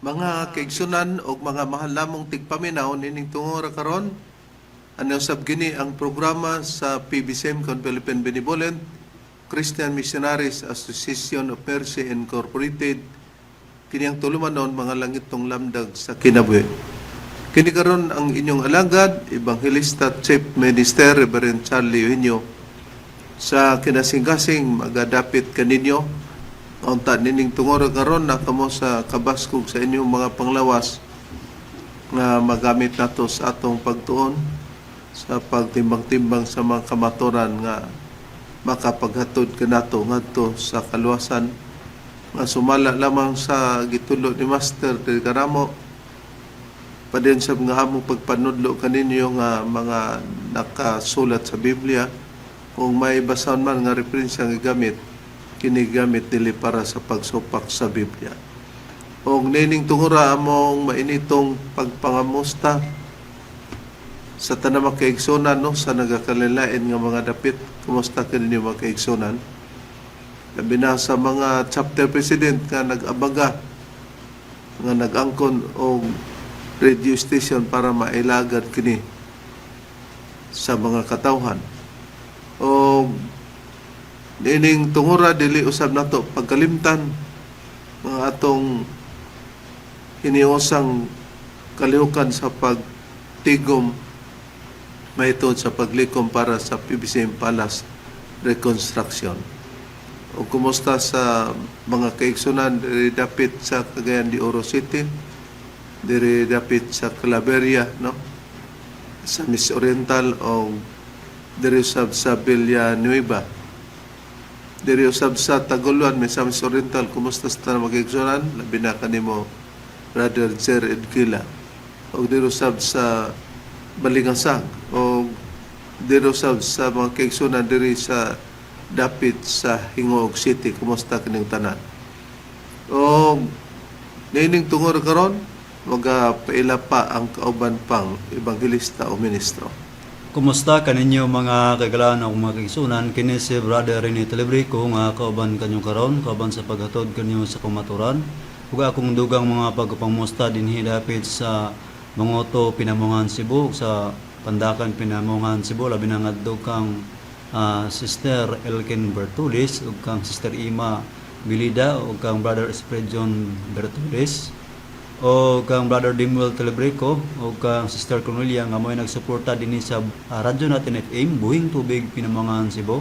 Mga kaigsunan og mga mahal namong tigpaminaw nining tungora karon, ano sab gini ang programa sa PBCM kon Philippine Benevolent Christian Missionaries Association of Mercy Incorporated, kini ang tulumanon Mga Langitnong Lamdag sa Kinabuhi. Kini karon ang inyong alagad, Ebanghelista Chief Minister Reverend Charlie Eugenio, sa kinasing-kasing magadapit kaninyo. Unta nining tungora karon na kamo sa kabaskog sa inyong mga panglawas nga magamit nato sa atong pagtuon sa pagtimbang-timbang sa mga kamaturan nga makapaghatod kanato ngadto sa kaluwasan, nga sumala lamang sa gitulo ni Master diri kanamo, padayon sa mga among pagpanudlo kaninyo nga mga nakasulat sa Biblia. Kung may basahon man nga referensya nga gamit, kini gamit dili para sa pagsupak sa Biblia. Og nining tungura, among mainitong pagpangamusta sa tanang mga kaigsunan, no, sa nagakalilain nga mga dapit. Kumusta kaninyo, mga kaigsunan? Labi na sa mga chapter president nga nag-abaga, nga nag-angkon og radio station para mailagad kini sa mga katawhan. O nining tungura, dili usab nato pagkalimtan mga atong hiniusang kalihukan sa pagtigom mahitungod sa paglikom para sa PBCM Palace reconstruction. O kumusta sa mga kaigsunan diri dapit sa Cagayan de Oro City, diri dapit sa Claveria, no? Sa Miss Oriental o diri sab sa Villanueva. Diri usab sa Tagoluan, Misamis Oriental, kumusta sa tanang mga kaigsunan? Labi na kanimo, Brother Jer Edgila. O diri usab sa Balingasag o diri usab sa mga kaigsunan diri sa dapit sa Gingoog City, kumusta kining tanan? O niining tungod karon, magapaila pa ang kauban pang ebanghelista o ministro. Kumusta kaninyo, mga kagalaan o mga kaigsunan? Kini si Brother Rene Telebrico nga kauban kanyo karon, kauban sa paghatod kanyo sa kamaturan. Ug akong dugang mga pagpamusta dinhi dapit sa Mangoto, Pinamungan, Cebu, ug sa Pandakan, Pinamungan, Cebu, labi na ngadto kang Sister Elkin Bertulis ug kang Sister Ima Bilida ug kang Brother John Bertulis o kang Brother Dimuel Telebrico o kang Sister Cornelia nga mo'y nagsuporta dinhi sa radyo natin FM Buhing Tubig, Pinamungan, Cebu.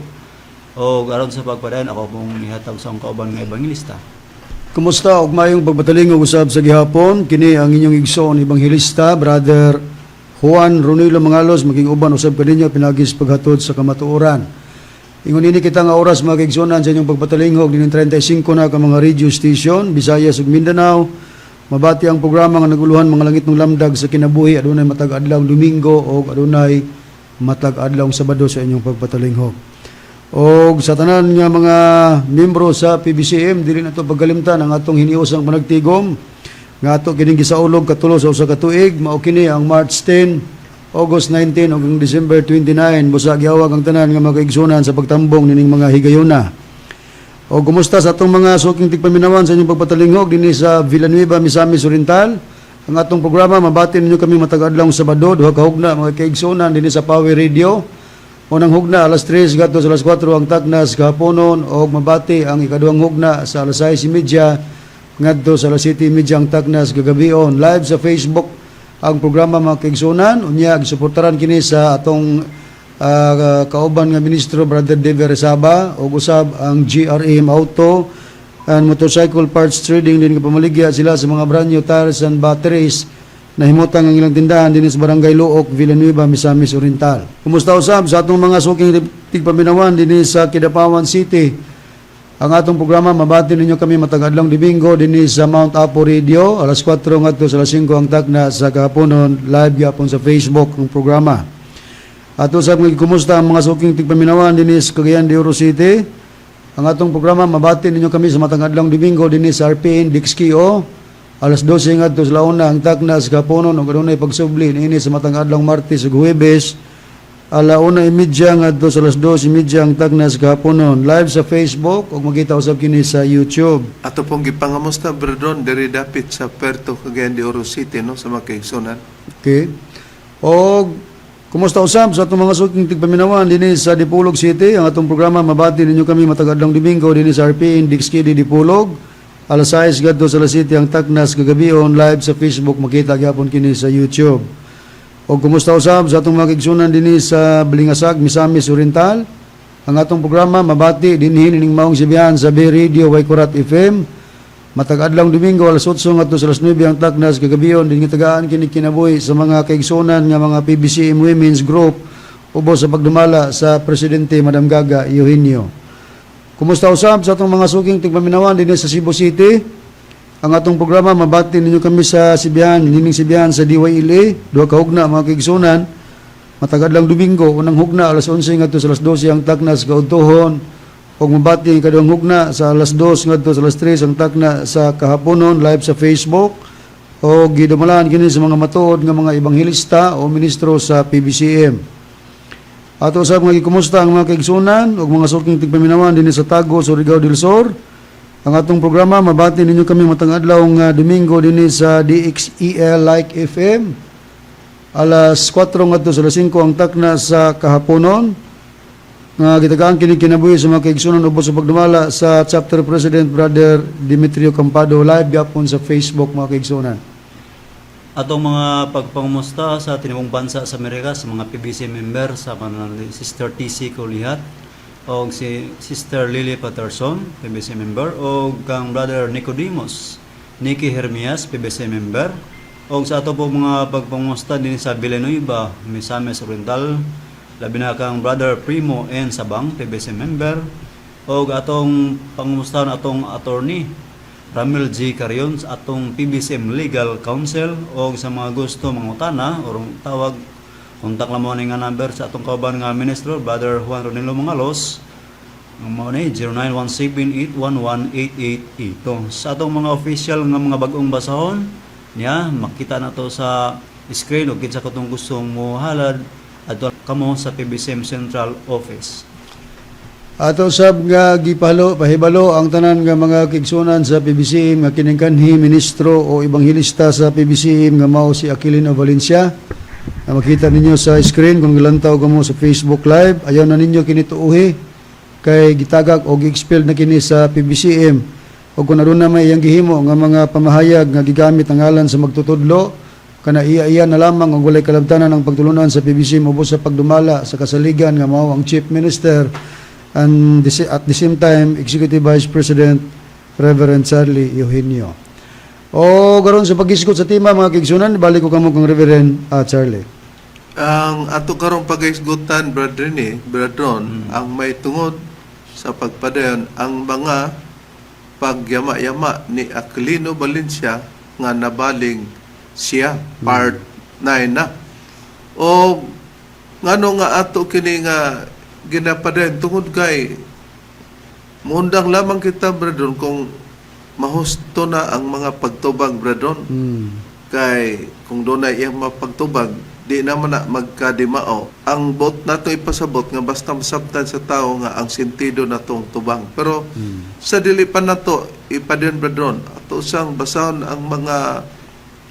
O aron sa pagpadayon, ako pong ihatag sa akong kauban nga ebanghelista. Kumusta og mayong pagbatalingog usab sa gihapon. Kini ang inyong igsoon ebanghelista, Brother Juan Ronilo Mangalos, maging uban usab kaninyo pinaagi sa paghatod sa kamatuoran. Ingon ini kita nga oras, mga kaigsuonan, sa inyong pagpatalingog dinhing 35 na ka mga radio station, Visayas ug Mindanao. Mabati ang programa nga naguluhan Mga Langitnong Lamdag sa Kinabuhi adunay matag adlaw Domingo o adunay matag adlaw Sabado sa inyong pagpatalingog. Og sa tanan nga mga miyembro sa PBCM, dili na to pagkalimtan ang atong hiniusang panagtigom nga ato kining gisaulog katulo sa usa ka tuig. Mao kini ang March 10, August 19 ug ang December 29. Busa gihawag ang tanan nga mga kaigsunan sa pagtambong nining mga higayuna. O kumusta sa atong mga suking tigpaminawan sa inyong pagpatalingog dinhi sa Villanueva, Misamis Oriental. Ang atong programa, mabati ninyo kami matag adlaw Sabado, 2 ka hugna, mga kaigsunan, dinhi sa Power Radio. Unang hugna alas 3 ngadto sa alas 4 ang taknas kahaponon og mabati ang ikaduhang hugna sa alas 6:30 ngadto sa alas 7:30 ang taknas gagabion. Live sa Facebook ang programa, mga kaigsunan. Unya gisuportaran kini sa atong kauban nga ministro, Brother Dever Resaba, ug usab ang GRM Auto and Motorcycle Parts Trading din nga pamaligya sila sa mga brand new tires and batteries na himutang ang ilang tindahan din sa Barangay Looc, Villanueva, Misamis Oriental. Kumusta usab sa atong mga suking tigpaminawan dinhi sa Kidapawan City? Ang atong programa, mabati ninyo kami matag adlawng Domingo dinhi sa Mount Apo Radio alas 4 ngadto sa alas 5 ang takna sa kahaponon, live gyapon sa Facebook ang programa. Ato sa mga kumusta ang mga suking tigpaminawan dinhi sa Cagayan de Oro City. Ang atong programa, mabati ninyo kami sa matag adlawng Domingo dinhi sa RPN Dixkio alas 12 ngadto sa 1 ang takna sa kahaponon ug adunay pagsubli niini sa matag adlawng Martes ug Huwebes 1:30 ngadto sa 2:30 ang takna sa kahaponon, live sa Facebook ug makita usab kini sa YouTube. Ato pong gipangamusta, Brethren, diri dapit sa Puerto Cagayan de Oro City, no, sa mga kaigsunan. Okay. O kumusta usab sa atong mga suking tigpaminawan dinhi sa Dipolog City? Ang atong programa, mabati ninyo kami matag adlawng Domingo dinhi sa RPN Dixkidi Dipolog alas 6 ngadto sa alas 7 ang taknas kagabion, live sa Facebook, makita gyapon kini sa YouTube. O kumusta usab sa atong mga kaigsunan dinhi sa Balingasag, Misamis Oriental? Ang atong programa, mabati dinhi nining maong sibihan sa B Radio Waikurat FM matag adlawng Domingo alas 8 ngadto sa alas 9 ang taknas kagabion, din gitagaan kini kinabuhi sa mga kaigsunan nga mga PBCM Women's Group ubos sa pagdumala sa presidente, Madam Gaga Eugenio. Kumusta usab sa atong mga suking tigpaminawan dinhi sa Cebu City? Ang atong programa, mabati ninyo kami sa Sibihan, nining Sibihan sa DYLA, 2 ka hugna, mga kaigsunan. Matag adlawng Domingo, unang hugna alas 11 ngadto sa alas 12 ang taknas kaudtohon ug mabati ang ikaduhang hugna sa alas 2 ngadto sa alas 3 ang takna sa kahaponon, live sa Facebook o gidumalaan kini sa mga matuod nga mga ebanghelista o ministro sa PBCM. Ato usab nga gikumusta ang mga kaigsunan ug mga suking tigpaminawan dinhi sa Tago, Surigao del Sur. Ang atong programa, mabati ninyo kami matag adlaw nga Domingo dinhi sa DXEL Like FM alas 4 ngadto sa alas 5 ang takna sa kahaponon nga gitagaan kini kinabuhi sa mga kaigsunan ubos sa pagdumala sa chapter president, Brother Demetrio Campado, live gyapon sa Facebook, mga kaigsunan. Atong mga pagpangumusta sa tinubong bansa sa Amerika sa mga PBC member sa panahon, Sister TC Kulihat o si Sister Lily Patterson, PBC member, o kang Brother Nicodemus Nicky Hermias, PBC member, o sa ato po mga pagpangumusta din sa Villanueva, Misamis Oriental, labi na kang Brother Primo N. Sabang, PBC member, o atong pangumusta atong attorney Ramil G. Carion sa atong PBCM Legal Counsel, o sa mga gusto mangutana o tawag, kontak lang mo ni nga number sa atong kauban nga ministro, Brother Juan Ronilo Mangalos. Ang mao ni 0917-811-8882. Sa atong mga official nga mga bag-ong basahon niya, makita na to sa screen, o kinsa katong gustong mo halad, adto kamo sa PBCM Central Office. Ato sab nga gipalo pahibalo ang tanan nga mga kaigsunan sa PBCM nga kining kanhi ministro o ebanghelista sa PBCM nga mao si Aquilino Valencia na makita ninyo sa screen kung gilantaw kamo sa Facebook Live. Ayaw na ninyo kini tuuhi kay gitagak o gi-expel na kini sa PBCM, o kung aduna may iyang gihimo nga mga pamahayag nga gigamit ang ngalan sa magtutudlo kana, iya-iya na lamang og walay kalabtanan ang pagtulunan sa PBCM ubos sa pagdumala sa kasaligan nga mao ang Chief Minister and at the same time Executive Vice President Reverend Charlie Eugenio. O karon sa paghisgot sa tema, mga kaigsunan, balik ko kamo kang Reverend Charlie. Ang ato karong paghisgutan, Brother ni, Brethren, ang may tungod sa pagpadayon ang mga pagyama-yama ni Aquilino Valencia nga nabaling siya, part 9 na. O ngano nga ato kini nga ginapadayon? Tungod kay muundang lamang kita, brethren, kung mahusto na ang mga pagtubag, brethren, kay kung doon na iyang mapagtubag Di naman na magkadimao. Ang bot nato ipasabot nga basta masabtan sa tao nga ang sentido natong tubang. Pero sa dili pa nato ipadiyon, Bradron, ato sang basahon ang mga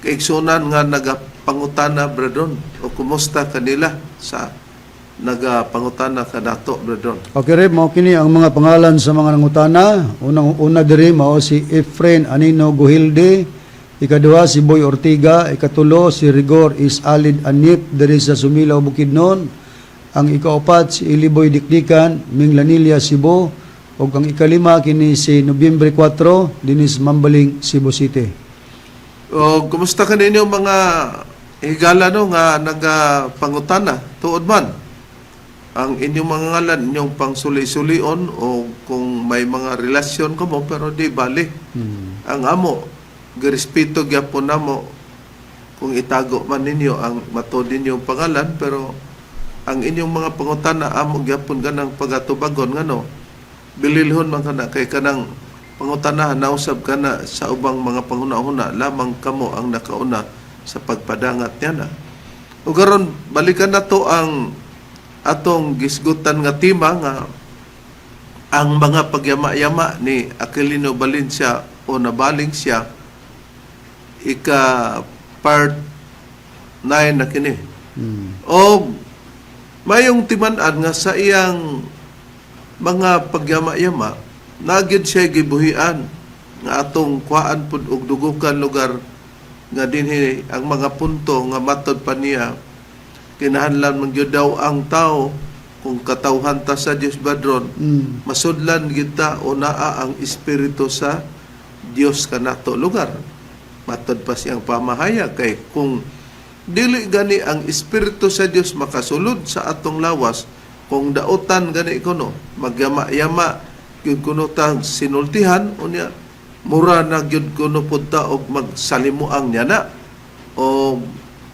kaigsunan nga nagapangutana, Bradron, o kumusta kanila sa nagapangutana kanato, Bradron. Okay, Reb, mao kini ang mga pangalan sa mga nangutana. Unang una diri mao si Efren Anino Guhilde, ikaduha si Boy Ortiga, ikatulo si Rigor Isalid Anip diri sa Sumilao, Bukidnon. Ang ikaapat si Iliboy Dikdikan, Minglanilla, Cebu, ug ang ikalima kini si Nobyembre 4 dinhi sa Mambaling, Cebu City. O kumusta kaninyo mga higala, no, nga nagapangutana? Tuod man ang inyong mga ngalan, inyong pangsuli-sulion o kung may mga relasyon kamo, pero di bali. Ang amo, girespeto gyapon namo kung itago man ninyo ang matod ninyong pangalan, pero ang inyong mga pangutana amo gyapon ganang pagatubagon, ngano bililhon man kana kay kanang pangutana nausab kana sa ubang mga panghuna-huna lamang kamo ang nakauna sa pagpadangat niya na. Ug karon balikan nato ang atong gisgutan nga tema nga ang mga pagyama-yama ni Aquilino Valencia o nabaling siya, ika part 9 na kini. O mayong timan-an nga sa iyang mga pagyama-yama nagyud siya gibuhian nga atong kuhaan pud og dugukan lugar nga dinhi ang mga punto nga matod pa niya kinahanglan man gyud daw ang tao kung katawhan ta sa Dios, Badron, masudlan gyud ta o naa ang espiritu sa Dios kanato lugar. Matod pa siyang pamahayag kay kung dili gani ang espiritu sa Dios makasulod sa atong lawas, kung dautan gani kuno, magyama-yama gyud kuno tang sinultihan, unya mura na gyud kuno pud ta og magsalimuang niya na. O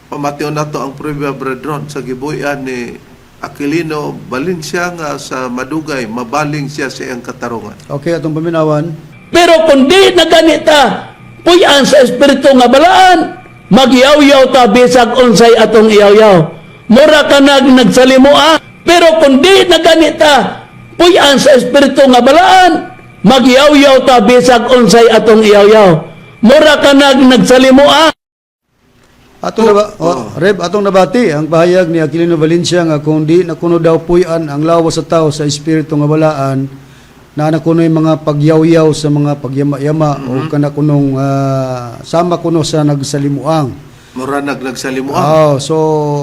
pamation nato ang prueba, Brethren, sa gibuy-an ni Aquilino Valencia nga sa madugay mabaling siya sa iyang katarungan. Okay, atong paminawan. Pero kung di na ganita, puy-an sa espiritu nga balaan, magyaw-yaw ta bisag unsay atong iyaw-yaw. Mura ka nagsalimua, pero kung di na ganita, puy-an sa espiritu nga balaan, magyaw-yaw ta bisag unsay atong iyaw-yaw. Mura ka nagsalimua. Atong naba, oh, Reb, atong nabati ang pahayag ni Aquilino Valencia nga kung di na kuno daw puy-an ang lawas sa tao sa espiritu nga balaan, na na kuno'y mga pagyawyaw sa mga pagyama-yama o kana kunong sama kuno sa nagsalimuang. Mura nagsalimuang. Oh, so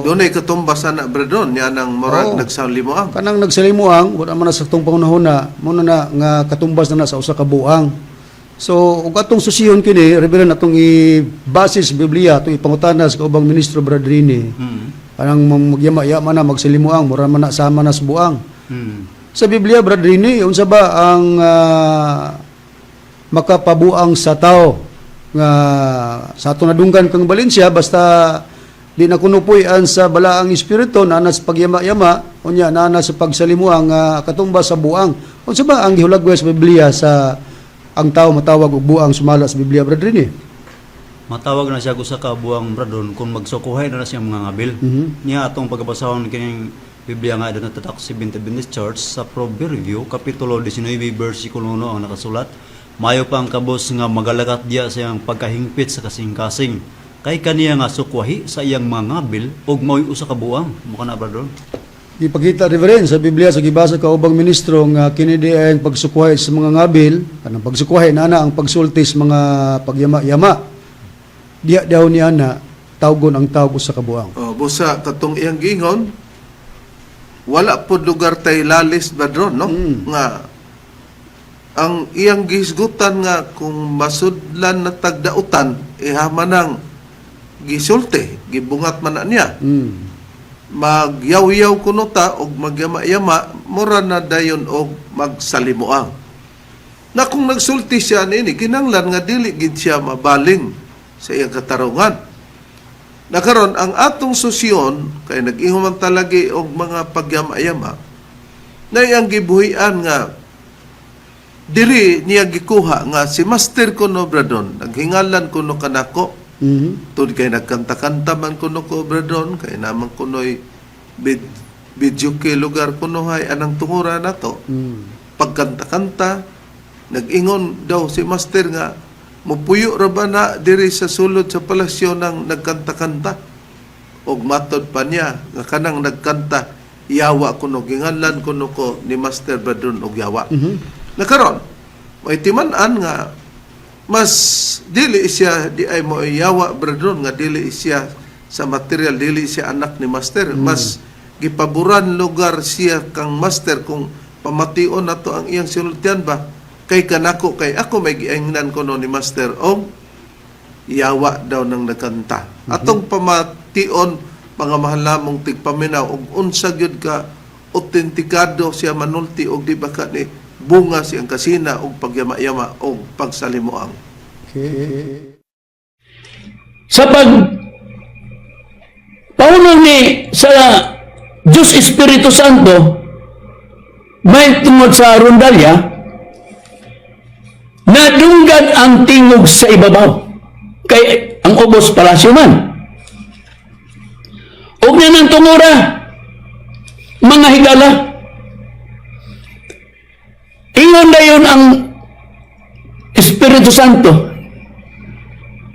Doon ay katumbasan na, Brethren, niya nang mura nagsalimuang. Kanang nagsalimuang wala man na sa atong pangunahuna mo na, na nga katumbas na na sa usa ka buang. So ug atong susihon kini, Reverend, atong i-basis Biblia, atong ipangutana sa kaubang ministro Bradrini. Kanang magyama-yama na magsalimuang mura man na sama na sa buang. Sa Biblia, Bradrini, unsa ba ang makapabuang sa tao nga sa ato nadunggan kang Valencia, basta di na kunupuy-an sa balaang espiritu na sa pagyama-yama, unya naa na sa pagsalimuang nga katumba sa buang? Unsa ba ang gihulagway sa Biblia sa ang tao matawag og buang sumala sa Biblia, Bradrini? Matawag na siya usa ka buang, Bradon, kung magsukuhay na na siya mga ngabil. Niya atong pagkabasahon kining Biblia nga aduna tatak si Adventist Church sa Proverbio kapitulo 19 bersikulo 1 ang nakasulat: "Mayo pa ang kabos nga magalakat diya sa iyang pagkahingpit sa kasing-kasing. Kay kaniya nga sukwahi sa iyang mga ngabil ug mao'y usa ka buang." Mao kana, Bradon. Ipakita, Reverend, sa Biblia sa gibasa kaubang ministro nga kini di ay ang pagsukuhay sa mga ngabil, kanang pagsukuhay na ang pagsulti sa mga pagyama-yama. Diya daw niya na tawgon ang tawag sa kabuang. O, busa katong iyang gingon, wala po lugar tay lalis, Badron, no? Nga ang iyang gisgutan nga kung masudlan na tagdautan, ihama nang gisulti, gibungat man na niya. Magyaw-yaw kuno ta og magyama-yama, mura na dayon og magsalimuang. Na kung nagsulti siya niini, kinanglan nga dili gid siya mabaling sa iyang katarungan. Na karon ang atong susyon kay nag-ingon man talagi og mga pagyama-yama na iyang gibuhian nga diri niya gikuha nga si Master kuno, Bradon, naghingalan kuno kanako. Tud kay nagkanta-kanta man kuno ko, Bradon, kay naman kuno'y videoke lugar kunohay anang tungura na to. Pagkanta-kanta, nag-ingon daw si Master nga, mupuyo ra ba na diri sa sulod sa palasyo ng nagkanta-kanta? Og matod pa niya nga kanang nagkanta, yawa kuno, ginganlan kuno ko ni Master Bradon og yawa. Nakaron, may timan-an nga mas dili siya di ay mo yawa, Bradon, nga dili siya sa material, dili siya anak ni Master. Mas gipaboran lugar siya kang Master kung pamation nato ang iyang sinultian ba, kay kanako, kay ako may giingnan kuno ni Master og yawa daw nang nagkanta. Atong pamation, mga mahal namong tigpaminaw, og unsa gyud ka autentikado siya manulti og di ba ka ni bunga siyang kasina og pagyama-yama og pagsalimuang. Okay. Sa pag paunong ni sa Diyos Espiritu Santo may tungod sa rondalya, nadunggan ang tingog sa ibabaw kay ang ubos palasyo man ug na ng tungura, mga higala. Ingon dayon ang Espiritu Santo,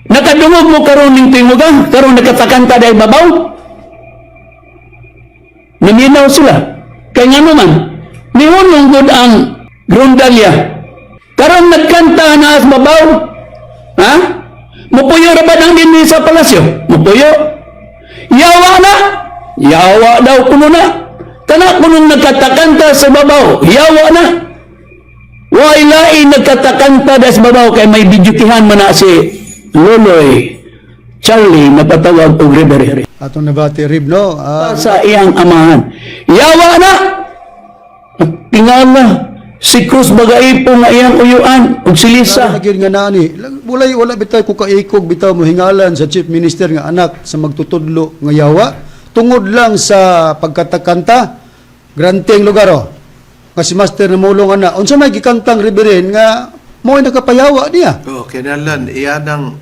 "Nakadungog mo karon ning tingoga, karon nakatakanta dahil babaw." Naminaw sila. Kay nga naman, nihunong gud ang rondalya. Karon nagkanta na as babaw. Ha? Mupuyo ra ba nang dinhi sa palasyo? Mupuyo. Yawa na. Yawa daw kuno na. Kana kunong nagkatakanta sa babaw. Yawa na. Way lain nagkatakanta da sa babaw kay may bidyukihan man na si Loloy Charlie napatawag og Reverend Atong nabati rib no. Sa iyang amahan. Yawa na! Tingala, si Cruz Bagaipo nga iyang uyuan ug si Lisa. Lalo na gyud nga naani. Walay wala bitaw ko kaikog bitaw mo hingalan sa chief minister nga anak sa magtutudlo nga yawa tungod lang sa pagkatakanta granting lugar oh. Nga si Master namulong ana unsa may gikantang reverend nga mo'y nakapayawa niya. Oh, kinahanglan iya nang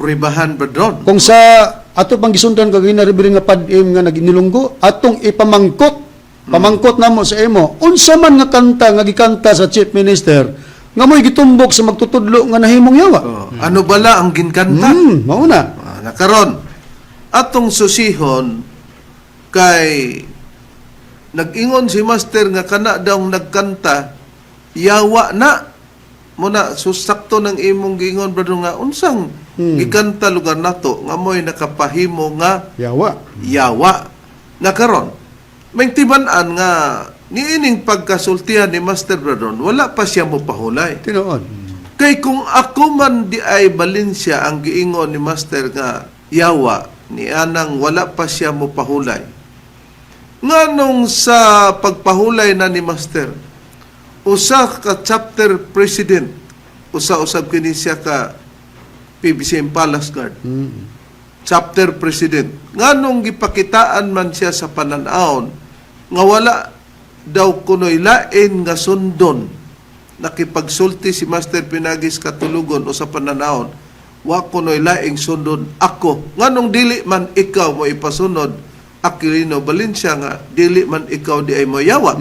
pribahan, Bradon. Kung sa ato pang gisundan kagina, reverend, nga pad-im nga naginilunggo atong ipamangkot pamangkot namo sa imo unsa man nga kanta nga gikanta sa chief minister nga mo'y gitumbok sa magtutudlo nga nahimong yawa. Oh, ano bala ang ginkanta? Mao na. Ah, nakaron atong susihon kay nag-ingon si Master nga kana daw nagkanta yawa na muna susakto ng imong giingon, brother, nga unsang gikanta lugar nato nga mo'y nakapahimo nga Yawa. Yawa nakaron. May tiban-an nga niining pagkasultihan ni Master Bradon, wala pa siya mo pahulay. Tinuod. Kay kung ako man di ay Valencia ang giingon ni Master nga yawa, ni anang wala pa siya mo pahulay. Nganong sa pagpahulay na ni Master, usa ka chapter president, usa usab kini siya ka PBCM Palace Guard, chapter president. Nganong gipakitaan man siya sa pananawon nga wala daw kunoy lain nga sundon, nakipagsulti si Master pinagis katulugon o sa pananawon, wa kunoy laing sundon ako. Nganong dili man ikaw mo ipasunod, Aquilino Valencia, nga dili man ikaw di ay mo yawa?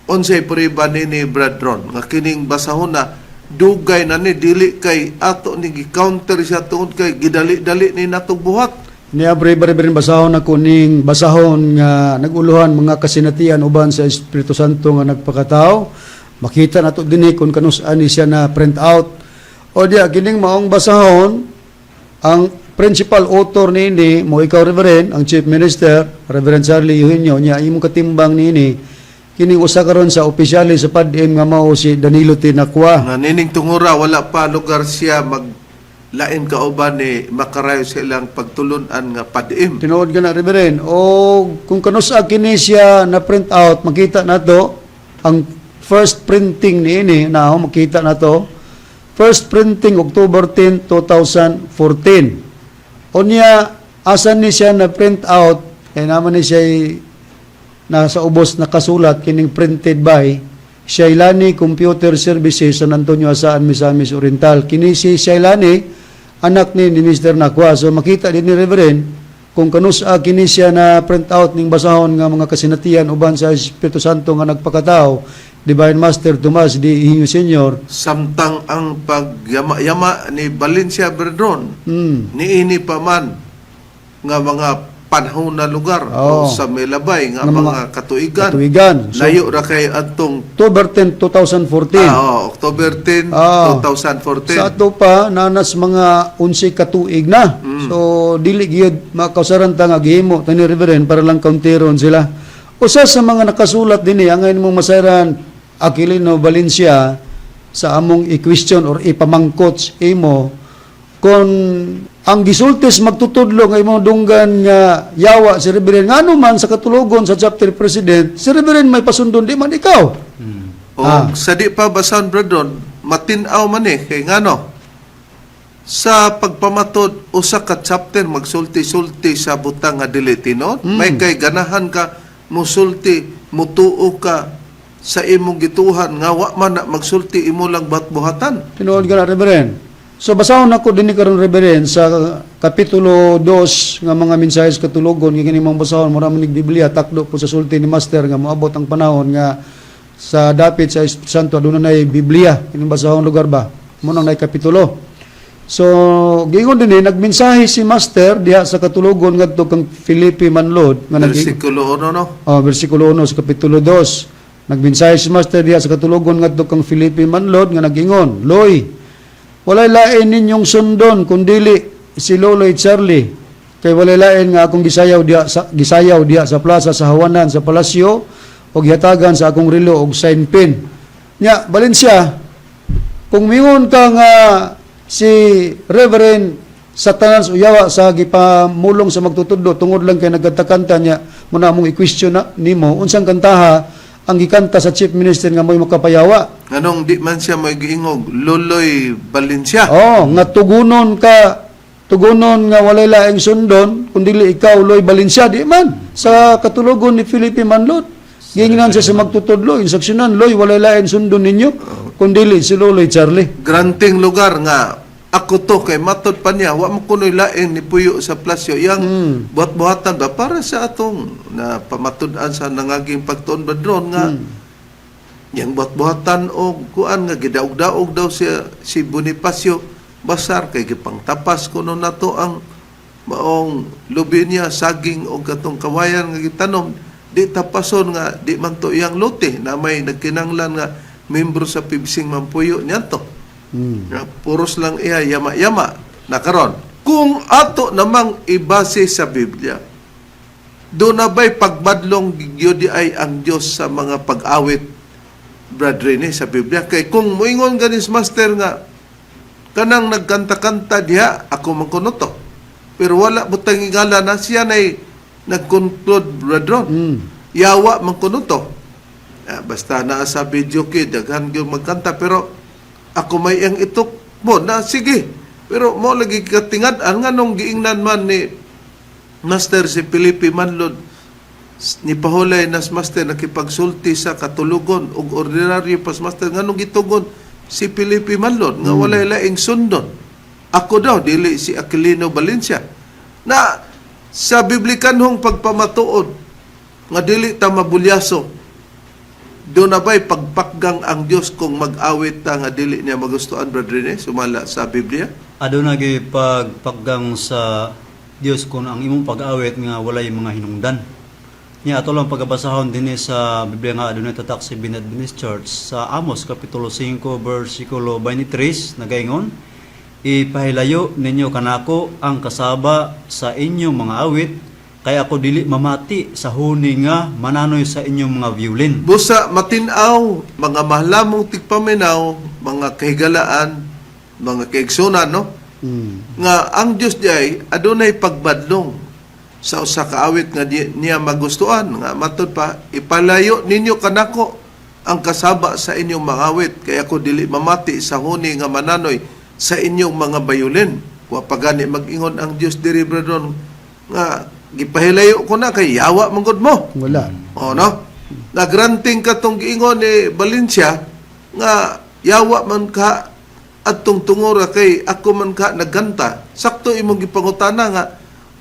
Unsay prueba nini, Bradron, nga kining basahon na dugay na ni, dili kay ato ni gi-counter siya tungod kay gidali-dali ni natong buhat? Niya bre bre basahon ako ning basahon nga naguluhan mga kasinatian uban sa Espiritu Santo nga nagpakatao. Makita nato dinhi kung kanus ani siya na print out. O diya kining maong basahon, ang principal author niini mo ikaw, Reverend, ang Chief Minister, Reverend Charlie Eugenio, niya imong katimbang niini kining usa karon sa opisyales sa PADM nga mao si Danilo Tinakwa. Nga nining tungura wala pa lugar siya mag lain kauban ni makarayo sa ilang pagtulunan nga PADM. Tinuod ka na, Reverend. O kung kanus-a kini siya na print out, makita na to ang first printing niini na ako makita na to. First printing October 10, 2014. Unya asan ni siya na print out kay naman ni siya nasa ubos nakasulat kining printed by Shailani Computer Services, San Antonio, Jasaan, Misamis Oriental. Kini si Shailani Anak ni Mr. Nakwa. So makita din ni Reverend kung kanus-a kini siya na print out ning basahon nga mga kasinatian uban sa Espiritu Santo nga nagpakatao, Divine Master Tomas D. Higinio Senior. Samtang ang pagyama-yama ni Valencia, Brethren, niini pa man nga mga panahon na lugar o sa Melabay nga Nga mga, mga katuigan. Katuigan. So, Layo ra kay atong October 10, 2014. Ah, oh, October 10, 2014. Sa ato pa nanas mga 11 ka tuig na. So dili gyud makausaran ta nga gihimo ta ni Reverend para lang kauntiron sila. Usa sa mga nakasulat dinhi angay mong masayran, Aquilino Valencia, sa among i-question or ipamangkot sa imo kung ang gisultis magtutudlo nga imong dunggan nga yawa si Reverend, ngano man sa katulogon sa chapter president si Reverend may pasundon, di man ikaw? O sa di pa basan, brethren, matin-aw man eh kay ngano sa pagpamatod usa ka chapter magsulti-sulti sa butang nga dili tinuod? May kay ganahan ka musulti, mutuo ka sa imong gituhan nga wa man na magsulti, imo lang batbuhatan. Tinuod ka na, Reverend. So basahon ako din ni karon, Reverend, sa kapitulo 2 nga mga mensahe sa katulogon nga kini mong basahon mura man nig Biblia, takdo po sa sulti ni Master nga moabot ang panahon nga sa dapit sa Espiritu Santo aduna nay Biblia kining basahon lugar ba mo nang nay kapitulo. So giingon dinhi, nagmensahe si Master diha sa katulogon ngadto kang Felipe Manlod nga nag Versikulo 1, no? Oh, versikulo 1 sa kapitulo 2. Nagmensahe si Master diha sa katulogon ngadto kang Felipe Manlod nga nagingon, "Loy, walay lain ninyong sundon kundili si Loloy Charlie. Kay walay lain nga akong gisayaw diha sa plaza sa Hawanan sa palasyo og gihatagan sa akong relo og sign pin." Nya, Valencia, kung mingon ka nga si Reverend Satanas o yawa sa gipamulong sa magtutudlo tungod lang kay nagkantakanta niya, muna mong i-question na nimo unsang kantaha ang gikanta sa chief minister nga mo'y makapayawa. Nganong di man siya may giingog Loloy Valencia? Oh, nga tugunon ka, tugunon nga walay laing sundon kundi ikaw, Loy Valencia, di man sa katulogon ni Felipe Manlot. Giingnan siya sa magtutudlo, instruksyonan, "Loy, walay laing sundon ninyo kundi si Loloy Charlie." Granting lugar nga ako to kay matod pa niya wa mo kunoy laing ni puyo sa plasyo yang buhat-buhatan ba para sa atong na pamatud-an sa nangaging pagtuon, brethren, nga yang buhat-buhatan og kuan nga gidaog-daog daw siya si Bonifacio Basar kay gipangtapas kuno nato ang maong lubi niya, saging og katong kawayan nga gitanom, di tapason nga di man to iyang lote na may nagkinanglan nga membro sa PIBSING mampuyo niyanto. Nga puros lang iya yama-yama na karon. Kung ato namang ibase sa Biblia, doon na ba'y pagbadlong gyud ay ang Dios sa mga pag-awit, Brad Rene, sa Biblia? Kay kung moingon ganis Master nga kanang nagkanta-kanta diha, ako man kuno to. Pero wala butang ingala na siya nay nag-conclude, Brad Ron. Yawa man kuno to. Ah, basta naa sa video kay daghan gyud magkanta pero ako may ang itok mo na sige. Pero mo lagi katingad-an nganong giingnan man ni Master si Felipe Manlod ni Pahulay nas Master nakipagsulti sa katulugon ug ordinaryo pas Master, nganong gitugon si Felipe Manlod nga walay laing sundon? Ako daw, dili si Aquilino Valencia. Na sa biblikanhong pagpamatuod nga dili ta mabulyaso, doon na ba'y pagpakgang ang Diyos kung mag-awit ta nga dili niya magustuhan, Brother Rene, sumala sa Biblia? Aduna gyud pagpakgang sa Dios kung ang imong pag-awit nga walay mga hinungdan. Nya ato lang pagabasahon dinhi sa Biblia nga adunay tatak sa Adventist Church sa Amos kapitulo 5 bersikulo 23, nagaingon, "Ipahilayo ninyo kanako ang kasaba sa inyong mga awit kay ako dili mamati sa huni nga mananoy sa inyong mga violin." Busa matinaw, mga mahlamong tigpaminaw, mga kahigalaan, mga kaigsunan, no? Nga ang Diyos di ay adunay pagbadlong sa usa ka awit nga di, niya magustuhan nga matud pa, "Ipalayo ninyo kanako ang kasaba sa inyong mga awit kay ako dili mamati sa huni nga mananoy sa inyong mga bayolin." Wa pa gani mag-ingon ang Dios diri, brethren, nga gipahilayo ko na kay yawa man gud mo. Wala. O, no? Nagranting ka tong giingon ni Valencia nga yawa man ka. Adtong tungora kay ako man ka nagkanta. Sakto imong gipangutana nga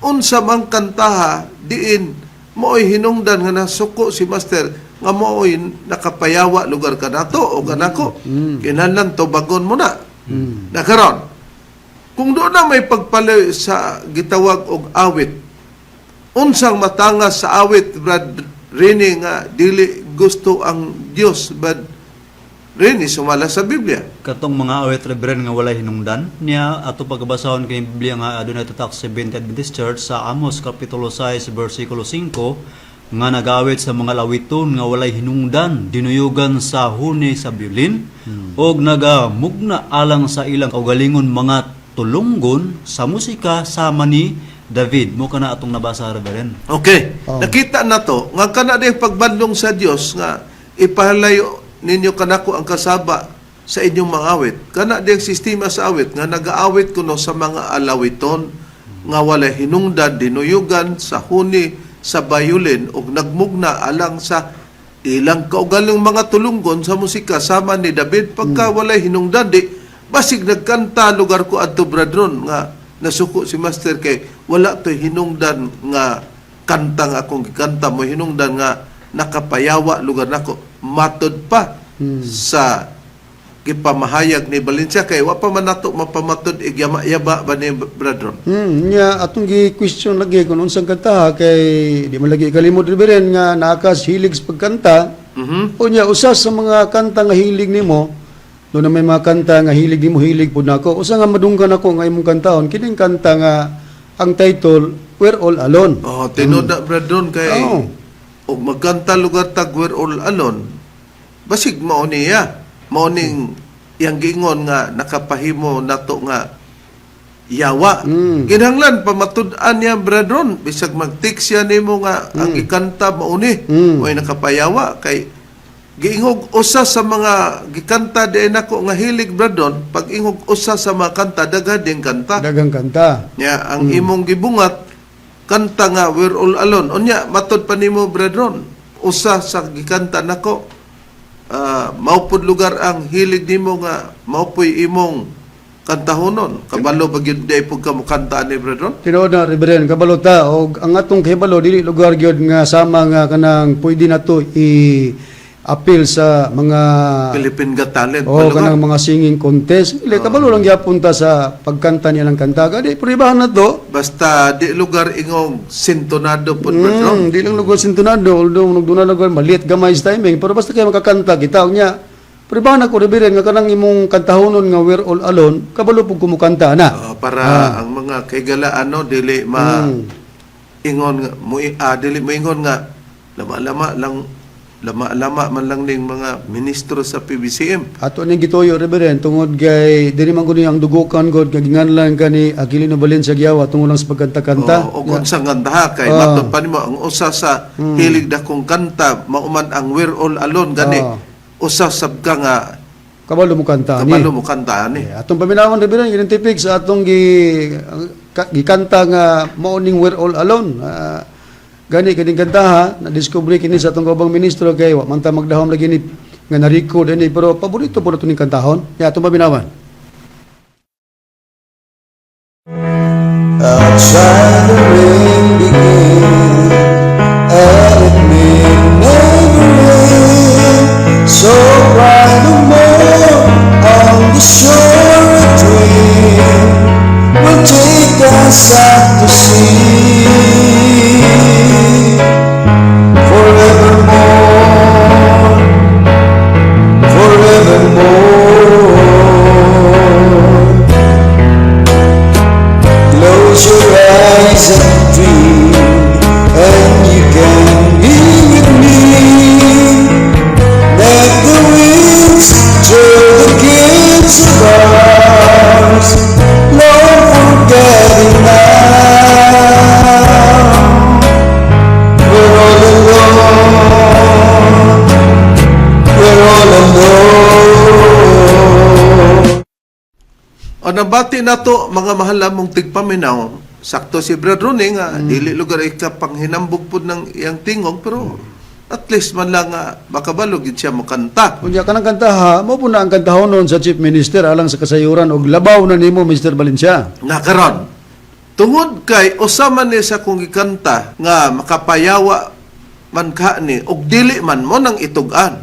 unsa man kantaha diin maoy hinungdan nga nasuko si master nga maoy nakapayawa lugar kanato o kanako. Kinahanglan tubagon mo na. Na karon, kung doon na may pagpalayo sa gitawag og awit, unsang matangas sa awit, Brad Rene, nga dili gusto ang Dios, Brad Rene, sumala sa Biblia? Katong mga awit, Reverend, nga walay hinungdan niya ato pagbasahon kay Biblia nga adunay tatak sa Seventh Adventist Church sa Amos kapitulo 6 bersikulo 5 nga nagawit sa mga lawiton nga walay hinungdan, dinuyugan sa huni sa violin og nagamugna alang sa ilang kaugalingon mga tulunggon sa musika sama ni David. Mo kana atong nabasa, Reverend. Okay. Oh. Nakita na to nga kana din pagbadlong sa Dios nga ipahalayo ninyo kanako ang kasaba sa inyong mga awit. Kana din sistema sa awit nga nagaawit kuno sa mga alawiton nga walay hinungdan, dinuyugan sa huni sa bayulin ug nagmugna alang sa ilang kaugalong mga tulunggon sa musika sama ni David. Pagka walay hinungdan, di basig nagkanta lugar ko adto, bradron, nga nasuko si master kay wala to hinungdan nga kanta nga akong gikanta mo hinungdan nga nakapayawa lugar nako, matod pa sa gipamahayag ni Valencia, kay wa pa man nato mapamatod igyama-yaba ba ni bradron. Nya atong gi-question lagi kung unsang kanta kay di man lagi kalimod, Reverend, nga naakas hilig sa pagkanta. Unya usa sa mga kanta nga hilig nimo, do na may mga kanta nga hilig nimo, hilig pud nako. Usa nga madunggan ako nga imong kantahon kining kanta nga ang title "We're All Alone". Oh, tinuod na, bradron, kay og magkanta lugar tag "We're All Alone", basig mao niya. Mao ning iyang giingon nga nakapahimo nato nga yawa. Kinahanglan pamatud-an niya, bradron, bisag mag-text siya nimo nga ang gikanta mao ni mo'y nakapayawa, kay giingog usa sa mga gikanta di nako nga hilig, bradron. Pag ingog usa sa mga kanta, daghan din kanta. Daghang kanta. Nya ang imong gibungat kanta nga "We're All Alone". Unya matod pa nimo, brethren, usa sa gikanta nako, mao pud lugar ang hilig nimo nga mao po'y imong kantahonon. Kabalo ba gyud day pud ka mo kanta ni, brethren? Tinuod na, Reverend, kabalo ta og ang atong kahibalo dili lugar gyud nga sama nga kanang pwede nato i appeal sa mga Philippine Got Talent o pa lugar. Kanang mga singing contest. Dili, kabalo lang gyapon ta sa pagkanta niya ng kanta. Gani pruebahan na to. Basta di lugar ingong sintonado pud, brethren. Di lang lugar sintonado, although nagduna lugar maliit gamay sa timing, pero basta kay makakanta kita unya. Pruebahan ako, Reverend, nga kanang imong kantahonon nga "We're All Alone", kabalo pud kumukanta na. Oh, para ang mga kaigalaan, no, dili ma ingon nga mo dili mo ingon nga lama-lama lang, lama-lama man lang ning mga ministro sa PBCM. Ato ning gituyo, Reverend, tungod kay dili man kuno ang dugokan god kay ginganlan kani Aquilino Valencia Giyawa tungod lang sa pagkanta-kanta. O, og unsang kantaha kay matod pa nimo ang usa sa hilig dakong kanta mauman ang "We're All Alone", gani usa sab ka nga Kabalo mo kanta ni. Kabalo mo kanta ani. Eh, atong paminawon, Reverend, identify sa atong gikanta nga mao ning "We're All Alone". Gani kining kantaha na discover kini sa atong kaubang ministro kay wa man ta magdahom lagi ni nga na-record ini, pero paborito po nato ning kantahon. Ya, atong paminawan. Outside the rain began, and it may never end. So cry no more on the shore. A dream will take us out to sea forevermore, forevermore. Close your eyes and dream, and you can be with me. Let the winds tear the kids of ours, long forgetting now. We're all alone. We're all alone. O nabati nato, mga mahal namong tigpaminaw, sakto si Brad Rooney nga dili lugar ikapanghinambog pud ng iyang tingog, pero At least man lang nga makabalo gid siya mokanta. Unya kanang kantaha, mao po na ang kantahonon sa Chief Minister alang sa kasayuran og labaw na nimo, Mr. Valencia. Nga karon, tungod kay usa man ni sa kong gikanta nga makapayawa man ka ni og dili man mo nang itug-an.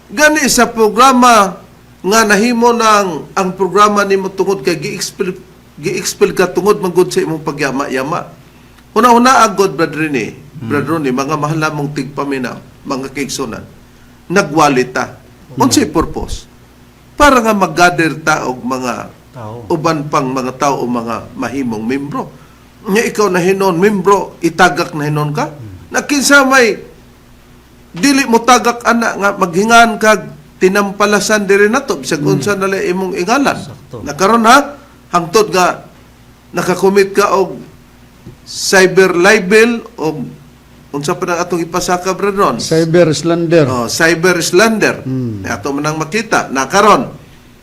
Gani sa programa nga nahimo ng ang programa nimo tungod kay gi-expel ka tungod man gud sa imong pagyama-yama. Una-una agod, Brother Rene, Brother Ronnie, mga mahal namong tigpaminaw, mga kaigsunan. Nagwali ta. Unsay purpose? Para nga mag-gather ta og mga Tao. uban pang mga tao o mga mahimong membro. Nga ikaw na hinon membro, itagak na hinon ka. Na kinsa may dili mo tagak ana nga maghingan kag tinampalasan diri nato bisag unsa na lang imong ingalan. Sakto. Na karon ha, hangtod nga nakakomit ka og cyber libel o unsa pa nang atong ipasaka, Brother Ron? Cyber slander. Oh, cyber slander. Mm. Ato man ang makita na karon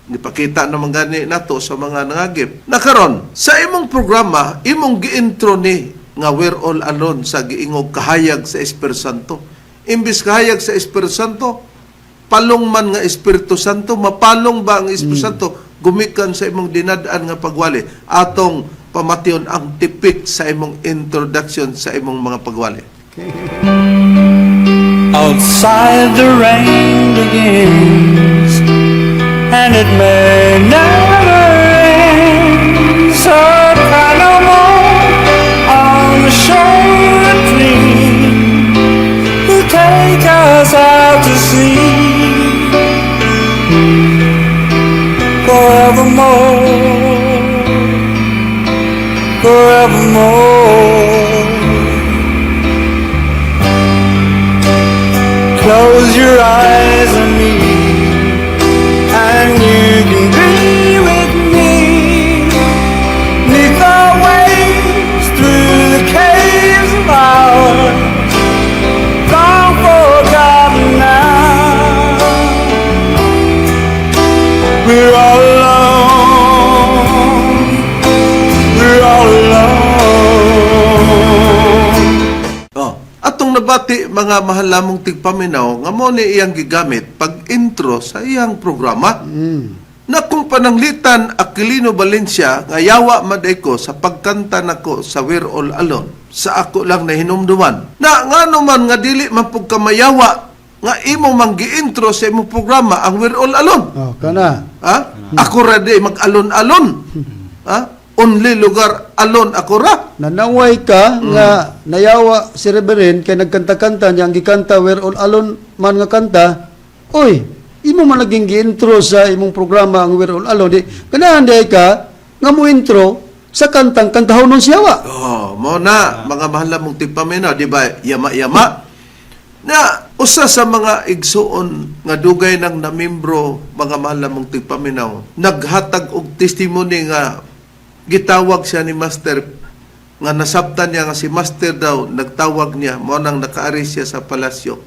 gipakita naman gani nato sa mga nangagip. Na karon sa imong programa, imong gi-intro ni nga "We're All Alone" sa giingog kahayag sa Espiritu Santo. Imbis kahayag sa Espiritu Santo, palong man nga Espiritu Santo, mapalong ba ang Espiritu Santo gumikan sa imong dinad-an nga pagwali? Atong pamation ang tipik sa imong introduction sa imong mga pagwali. Outside the rain begins, and it may never end. So cry no more on the shore. A dream will take us out to sea forevermore, forevermore. Close your eyes on me, and you can be with me. 'Neath the waves, through the caves of our long forgotten now. We're all alone. We're all alone. Oh, atong nabati, mga mahal lamong tigpaminaw, nga mo ni iyang gigamit pag intro sa iyang programa. Na kung pananglitan Aquilino Valencia nga yawa maday ko sa pagkanta nako sa "We're All Alone" sa ako lang na hinumduman. Na ngano man nga dili man pug kamayawa nga imo mang gi-intro sa imong programa ang "We're All Alone"? Oh, kana. Ha? Ako ra di mag-alon-alon. Ha? Only lugar alon ako ra. Nanaway ka nga nayawa si Reverend kay nagkanta-kanta niya ang gikanta "We're All Alone" man nga kanta. Oy, imo man naging gi-intro sa imong programa ang "We're All Alone." Di ganahan di ka nga mo intro sa kantang kantahon nun siyawa. Oh, mo na mga mahal na mong tigpaminaw, di ba? Yama-yama. Na usa sa mga igsuon nga dugay nang namimbro, mga mahal na mong tigpaminaw, naghatag og testimony nga gitawag siya ni Master, nga nasabtan niya nga si Master daw nagtawag niya mo nang nakaari siya sa palasyo.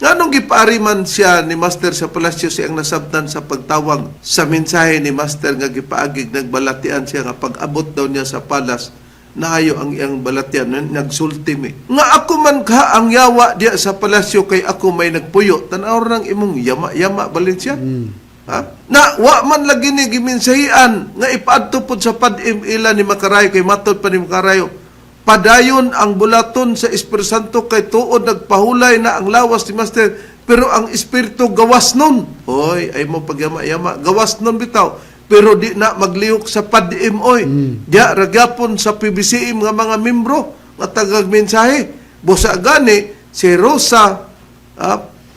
Nganong gipaari man siya ni Master sa palasyo, siyang nasabtan sa pagtawag sa mensahe ni Master nga gipaagig nagbalatian siya nga pag-abot daw niya sa palace, naayo ang iyang balatian, nagsulti mi nga ako man ka ang yawa diya sa palasyo kay ako may nagpuyo. Tan-aw nang imong yama-yama, Valencia. Ha? Na wa man lagi ni gimensahian nga ipaadto pod sa padim ila ni Makarayo kay matod pa ni Makarayo padayon ang bulaton sa Espiritu Santo kay tuod nagpahulay na ang lawas ni Master pero ang espiritu gawas nun. Oy, ay mo pagyama-yama, gawas nun bitaw. Pero di na maglihok sa padim oy. Diya ragyapon sa PBCM nga mga membro nga tagag mensahe. Busa gani si Rosa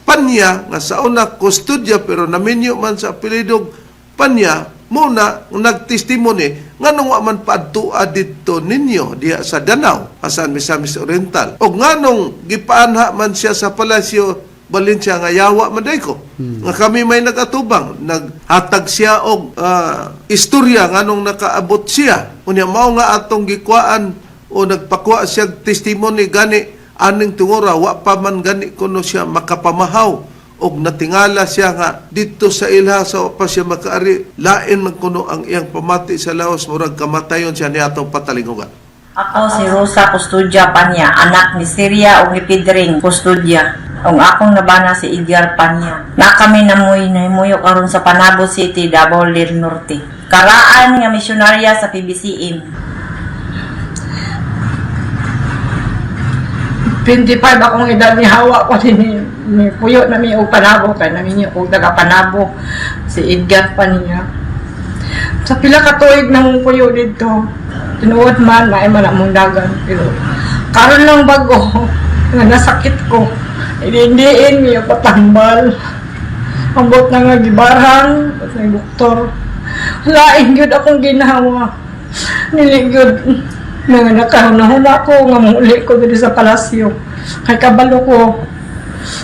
Panya nga sa una Custodia pero naminyo man sa apelidog Panya muna nagtestimony nganong wa man paadtua didto ninyo diha sa Danao asan Misamis Oriental o nganong gipaanha man siya sa Palasyo, Valencia, nga yawa man day ko nga kami may nagatubang. Naghatag siya og istorya nganong nakaabot siya. Unya mao nga atong gikuan o nagpakuha siya og testimony gani aning tungora wa pa man gani kuno siya makapamahaw og natingala siya nga dito sa ilha sa wa pa siya makaari, lain man kuno ang iyang pamati sa laos, murag kamatayon siya ni atong patalingugan. Ako si Rosa Custodia Panya, anak ni Siria ug ni Pedring Custodia. Ang akong nabana si Edgar Panya. Na kami namoy nahimuyo karon sa Panabo City, Davao del Norte. Karaan nga misyonarya sa PBCM. 25 akong edad ni hawa ko ni puyo na mi og Panabo kay naminyo og taga Panabo si Edgar pa niya. Sa pila ka tuig na mong puyo didto. Tinuod man maay man among dagan pero karon lang bago nga nasakit ko. Inindiin niya patambal. Ambot na nga gibarhang sa doktor. Lain gyud akong ginawa. Nili gyud nga nakahunahuna ko nga muli ko diri sa palasyo. Kay kabalo ko.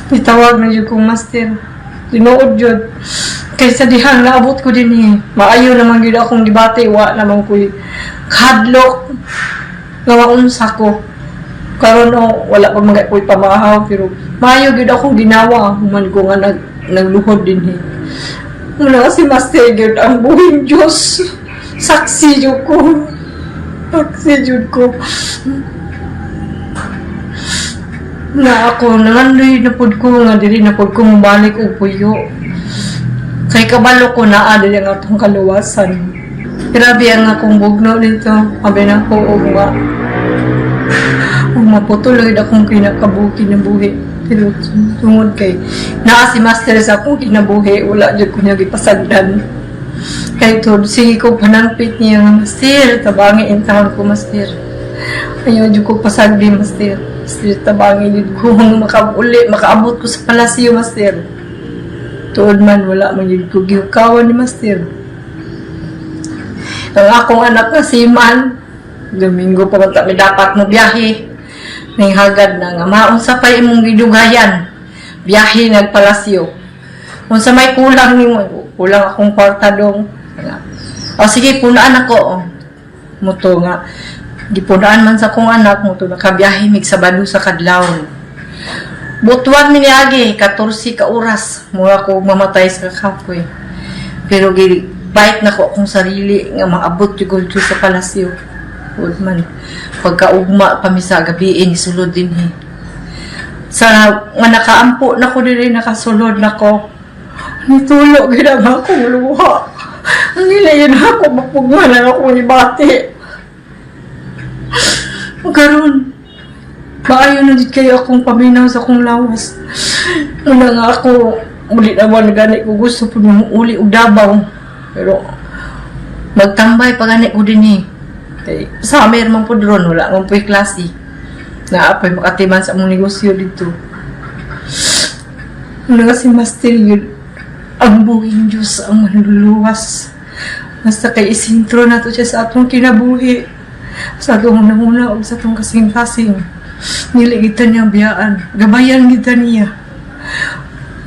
Gitawag na jud kong master. Tinuod jud. Kay sa dihang naabot ko din eh. Maayo naman gyud akong debate, wa naman ko'y kadlok nga maunsa ko. Karon oh, wala pa mga ko'y pamahaw pero maayo gyud akong ginawa human ko nga nagluhod din eh. Muna si Master gyud ang buhing Diyos. Saksi jud ko. Saksi jud ko. Na ako, nangandoy na pud ko nga dili na pud ko mobalik og puyo. Kay kabalo ko naa dili ang atong kaluwasan. Grabe ang akong bugno nito. Abi na ko og ma ug maputol gid akong kinakabuhi kinabuhi. Pero tungod kay naa si Master sa akong kinabuhi, wala jud ko niya gipasagdan. Kay tod sige ko panangpit niya nga, "Master, tabangi intawon ko, Master. Ayaw jud ko pasagdi, Master. Master, tabangi jud ko nga makauli, makaabot ko sa palasyo, Master." Tuod man wala man jud ko gihukawan ni Master. Ang akong anak na si Man, Domingo pa man ta mi dapat mo biyahe. May hagad na nga maunsa pa imong gidugayan. Biyahe nagpalasyo. Unsa may kulang nimo? Kulang akong kwarta dong. Nga, "O sige, punaan ako." Muto nga gipunaan man sa akong anak muto nakabiyahe mig Sabado sa kadlawon. Butuan mi niagi 14 ka oras mura ko mamatay sa kapoy. Pero gi bait na ko akong sarili nga maabot jud ko sa palasyo. Ug man pagkaugma pa mi sa gabi ni sulod dinhi. Sa nga nakaampo na ko diri, nakasulod na ko. Nitulo gid ang akong luha. Ang nilayon ako mapugnan ang akong ibati. Karon maayo na jud kayo akong paminaw sa akong lawas. Una nga ako, uli na ba gani ko gusto po nung uli og Davao. Pero magtambay pa gani ko din eh. Kay summer man po ron, wala man po'y klase. Naa po'y makatiman sa among negosyo dito. Una nga si Master yun, ang buhing Diyos ang manluluwas. Basta kay isintro na to siya sa atong kinabuhi. Sa atong hunahuna o sa atong kasing-kasing. Dili kita niya biyaan. Gabayan kita niya.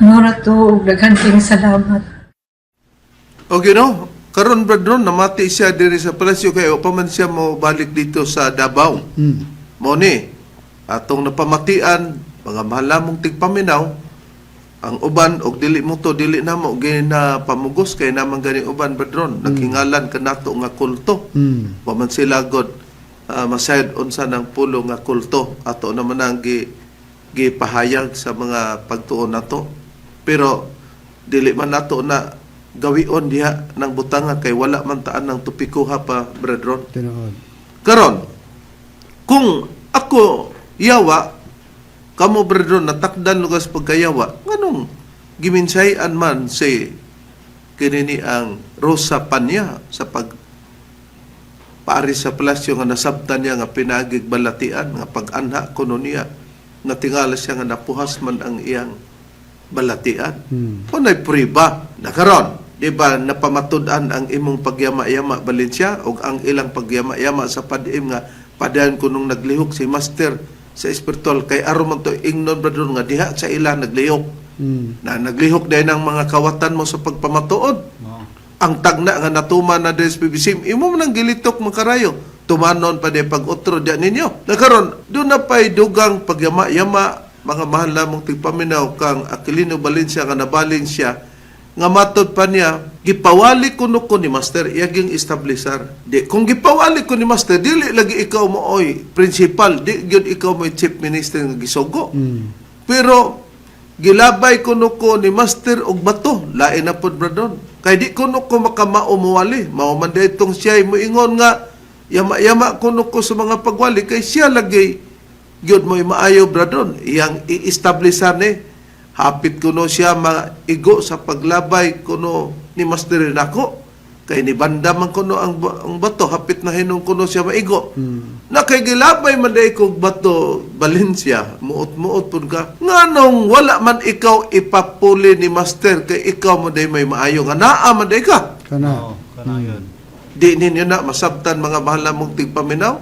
Mura to, ug daghan kayong salamat. Okay no? Karon brad ron namati siya diri sa palasyo kay pa man siya mo balik dito sa Davao. Mo ni atong napamatian mga mahalamong tigpaminaw ang uban og dili mo to dili namo ginapamugos kay naman gani uban brethren nakingalan kanato nga kulto. Wa man sila god masayod unsa ng pulo nga kulto ato naman ang gipahayag sa mga pagtuon nato pero dili man nato na gawion diha ng butanga kay wala man taan ng topikoha pa brethren. Tinuod. Karon, kung ako yawa, kamo brethren natakdan lugas pagkayawa, nganong giminsayan man si kinini ang Rosa Panya sa pag paari sa palasyo nga nasabtan niya nga pinagig balatian nga pag-anha kuno niya natingala siya nga napuhas man ang iyang balatian. Kung priba na karon, di ba napamatud-an ang imong pagyama-yama Valencia o ang ilang pagyama-yama sa padiim nga padayon kunong naglihok si master sa espiritual kay aron man to ingnon brethren nga diha sa ila naglihok. Na naglihok dahil ang mga kawatan mo sa pagpamatuod. Ang tagna nga natuman na des PBC, imo man ang gilitok makarayo. Tumanon pa di pag-utro diyan ninyo. Nakaron, doon na pa'y dugang pagyama-yama, mga mahal namong tigpaminaw kang Aquilino Valencia nga nabalin siya, nga matod pa niya, Gipawali kuno ko ni Master, iyaging establisher. Di kung gipawali ko ni Master, dili lagi ikaw mo oy principal, di gyud ikaw mo chief minister nga gisugo. Pero gilabay kuno ko ni Master og bato, lain na pod, Brad Ron. Kay di kuno ko makamao mowali. Mao man itong siya moingon nga yama-yama kuno ko sa mga pagwali kay siya lagi gyud mo'y maayo, Brad Ron. Iyang i-establisher ni hapit kuno siya maigo sa paglabay kuno ni Master nako. Kay ni banda man kuno ang bato, hapit na hinong kuno siya maigo. Na kay gilabay man day kog bato, Valencia, muot-muot pud ka. Nganong wala man ikaw ipapuli ni Master kay ikaw mo day may maayo nga naa man day ka? Kana. Oo, kana yun. Di ninyo na masabtan, mga mahal namong tigpaminaw.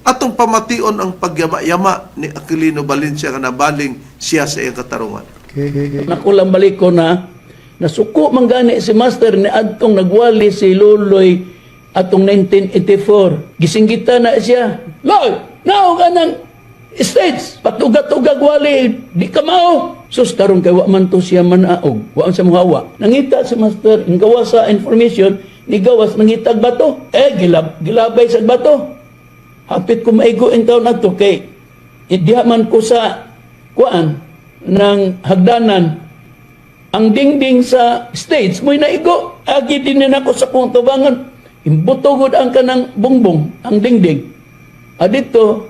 Atong pamation ang pagyama-yama ni Aquilino Valencia nga nabaling siya sa iyang katarungan. Okay. Nakulang balik ko na nasuko man gani si Master ni adtong nagwali si Luloy atong 1984. Gisinggita na siya. "Loy, nao ka ng states, patuga-tugag wali, di ka mao." Sus, karon kay wa man to siya manaog, wa man siya muhawa. Nangita si Master, ang gawas sa information, ni gawas nangitag bato. Eh, gilabay sa bato. Hapit ko maigo in taon ato kay diha man ko sa kuan ng hagdanan, ang dingding sa stage mo'y naigo. Agi din na ako sa kong tubangan, imbutogod ang kanang bungbong ang dingding adito.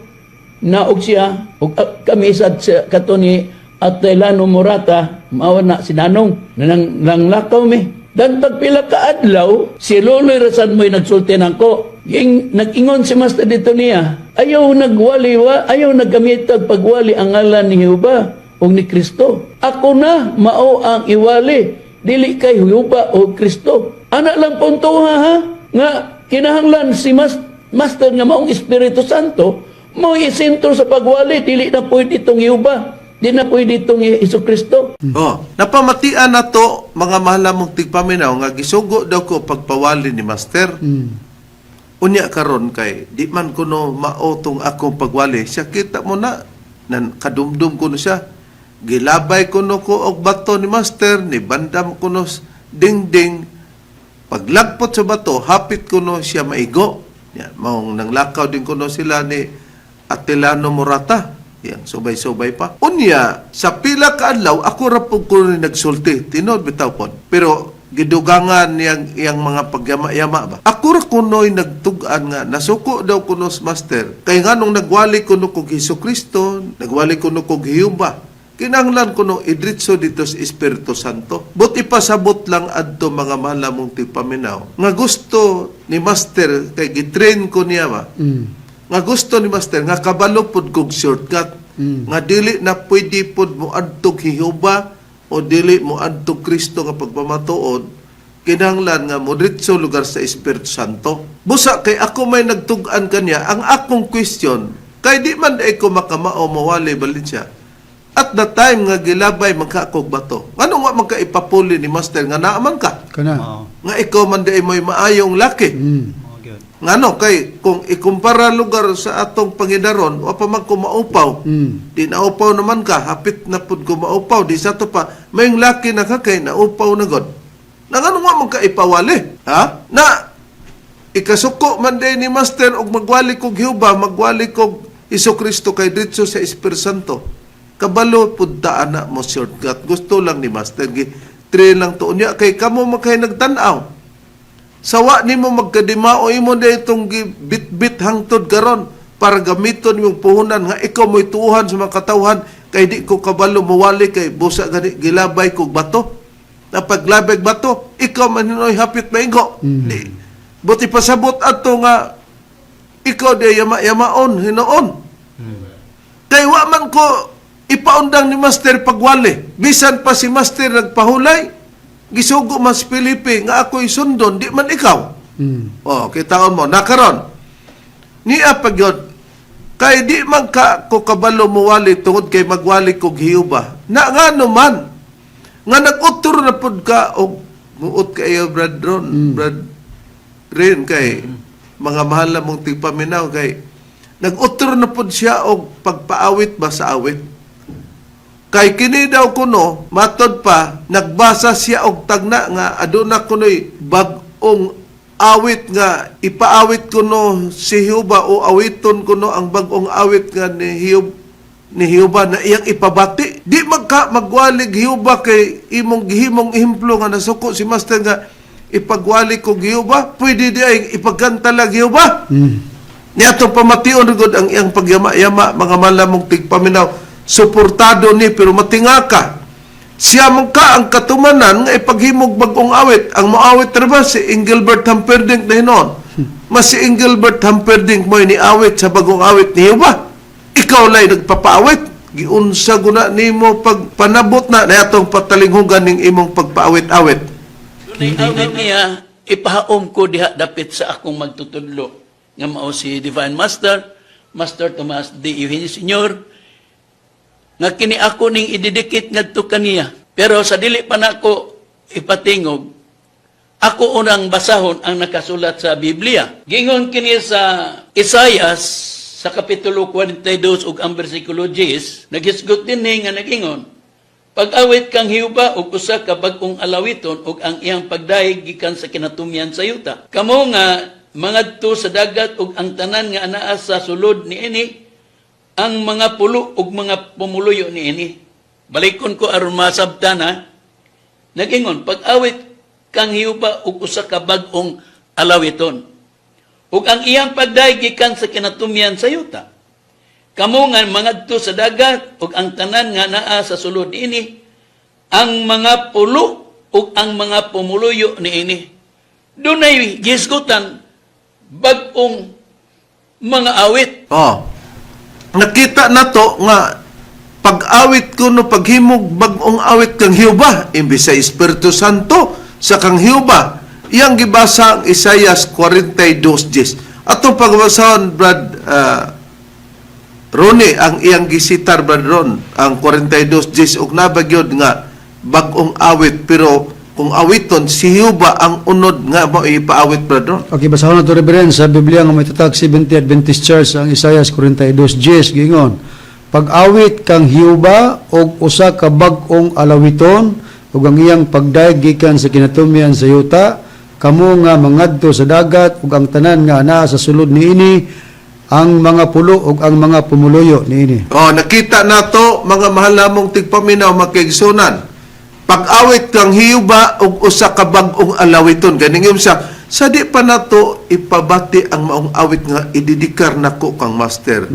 Naog siya ug kami sa kato ni Atilano Murata, mao na si Nanong nang nanglakaw mi. Dantag pila ka adlaw, si Loloy Rasan mo'y nagsulti nako. Yung, nag-ingon si Master dito niya, ayaw nagwali wa, ayaw naggamitag pagwali ang ngalan ni Jehova o ni Kristo. Ako na mao ang iwali, dili kay Jehova o Kristo. Ana lang punto ha, nga kinahanglan si Master nga maong Espiritu Santo mo isentro sa pagwali, dili na pwede itong Jehova, di na pwede itong Hesus Kristo. Oh, napamatian na to, mga mahal namong tigpaminaw, nga gisugo daw ko pagpawali ni Master. Unya karon kay di man kuno mao tong akong pagwali. Siya kita mo na nan kadumdum kuno siya. Gilabay kuno ko og bato ni Master, ni bandam kuno dingding. Paglagpot sa bato, hapit kuno siya maigo. Yan, maong nanglakaw din kuno sila ni Atilano Murata. Yan, subay-subay pa. Unya, sa pila ka adlaw, ako ra pud ko ni nagsulti. Tinuod bitaw pod. Pero gidugangan niyang iyang mga pagyama-yama ba. Ako ra kuno'y nagtug-an nga nasuko daw kuno sa Master. Kay nganong nagwali kuno kog Hesus Kristo, nagwali kuno kog Jehova. Kinahanglan kuno idritso dito sa Espiritu Santo. But ipasabot lang adto, mga mahal namong tigpaminaw, nga gusto ni Master kay gitrain ko niya ba. Nga gusto ni Master nga kabalo pud kog shortcut. Nga dili na pwede pud mo adtog Jehova o dili mo adtog Kristo nga pagpamatuod, kinahanglan nga modritso lugar sa Espiritu Santo. Busa kay ako may nagtug-an kanya, ang akong question, kay di man ay ko makamao mawali, Valencia. At the time nga gilabay magkakog bato, ano nga magka ipapuli ni Master nga naaman ka? Kana. Oo. Nga ikaw man di mo'y maayong laki. Mao gyud. Ngano kay kung ikumpara lugar sa atong pangidaron, wa pa man ko maupaw. Di naupaw naman ka, hapit na pud ko maupaw, di sa to pa may laki na ka kay naupaw na god. Na ngano nga man ka ipawali? Ha? Na ikasuko man day ni Master og magwali kog Jehova, magwali kog Hesus Kristo kay diretso sa Espiritu Santo. Kabalo pud ta ana mo shortcut. Gusto lang ni Master gi train lang to unya kay kamo man kay nagtan-aw. Sawa nimo magkadimao imo na itong bit-bit hangtod karon para gamiton imong puhunan nga ikaw mo'y tuuhan sa mga katawhan kay di ko kabalo mawali kay busa gani gilabay kog bato. Na paglabay bato, ikaw man hinoy hapit maigo. Di, buti pasabot ato nga ikaw di yama-yamaon hinoon. Kay wa man ko ipaundang ni Master pagwali. Bisan pa si Master nagpahulay, gisugo man si Felipe nga ako'y sundon, di man ikaw. Oh, kitaon mo. Nakaron. Niya pagyod. Kay di man ka ko kabalo mowali tungod kay magwali kog Jehova. Na ngano man nga nag-utro na pud ka og muot kayo, Brad Ron, Brad Rin, kay mga mahal na mong tigpaminaw, kay nag-utro na pud siya og pagpaawit ba sa awit. Kay kini daw kuno, matod pa, nagbasa siya og tagna nga aduna kuno'y bag-ong awit nga ipaawit kuno si Jehova o awiton kuno ang bag-ong awit nga ni Hiob ni Jehova na iyang ipabati. Di magka magwalig Jehova kay imong gihimong ehemplo nga nasuko si Master nga ipagwali ko Jehova, pwede di ay ipagkanta lang Jehova. Niya pamation gud ang iyang pagyama-yama, mga malamong tigpaminaw, suportado ni, pero matinga ka. Siya man ka ang katumanan nga ipaghimog bag-ong awit. Ang moawit ra ba si Engelbert Humperdinck na hinon? Mas si Engelbert Humperdinck mo ni awit sa bagong awit ni Jehova. Ikaw lay nagpapaawit. Giunsa guna nimo pag panabot na na atong patalinghugan ning imong pagpaawit-awit. Dunay awit niya, ipahaom ko diha dapit sa akong magtutudlo nga mao si Divine Master, Master Tomas D. Eugenio Senior, nga kini ako ning ididikit ngadto kaniya. Pero sa dili pa nako ipatingog, ako unang basahon ang nakasulat sa Biblia. Gingon kini sa Isayas sa Kapitulo 42 ug ang bersikulo 10, naghisgot dinhi nga nagingon, "Pag-awit kang Jehova og usa ka bag-ong alawiton ug ang iyang pagdayeg gikan sa kinatumyan sa yuta. Kamo nga mangadto sa dagat ug ang tanan nga anaa sa sulod niini, ang mga pulo ug mga pumuluyo niini." Balikon ko aron masabtan ha. Nagingon, "Pag-awit kang Jehova og usa ka bag-ong alawiton ug ang iyang pagdayeg gikan sa kinatumyan sa yuta. Kamo nga mangadto sa dagat ug ang tanan nga naa sa sulod niini, ang mga pulo ug ang mga pumuluyo niini." Dunay gisgutan bag-ong mga awit. Oh. Nakita na to nga pag-awit ko no paghimog bag-ong awit kang Jehova imbes sa Espiritu Santo sa kang Jehova, iyang gibasa ang Isaias 42:10. Atong pagbasahon, Brad Ronnie, ang iyang gisitar, Brad Ron, ang 42:10 ug nabagyod nga bag-ong awit, pero kung awiton si Jehova ang unod nga mo ipaawit, Brad Ron. Okay, basahon na ito, Reverend, sa Biblia nga may tatag 70 Adventist Church ang Isaias 42:10, gingon, "Pag-awit kang Jehova og usa ka bag-ong alawiton ug ang iyang pagdayeg gikan sa kinatumyan sa yuta, kamo nga mangadto sa dagat ug ang tanan nga anaa sa sulod niini, ang mga pulo ug ang mga pumuluyo niini." Oh, nakita nato, mga mahal namong tigpaminaw, makiigsunan. Pag-awit kang Jehova og usa ka bag-ong alawiton, ganing yung sa di pa nato ipabati ang maong awit nga ididikar nako kang Master.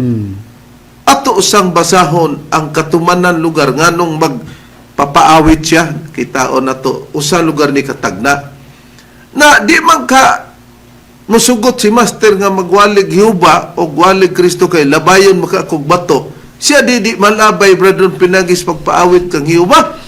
Ato usang basahon ang katumanan lugar nganong magpapaawit siya, kitaon nato usa lugar ni katagna. Na di man ka musugot si Master nga magwalig Jehova o gwalig Kristo kay labayon makakog bato. Siya di malabay, brethren, pinagis pagpaawit kang Jehova.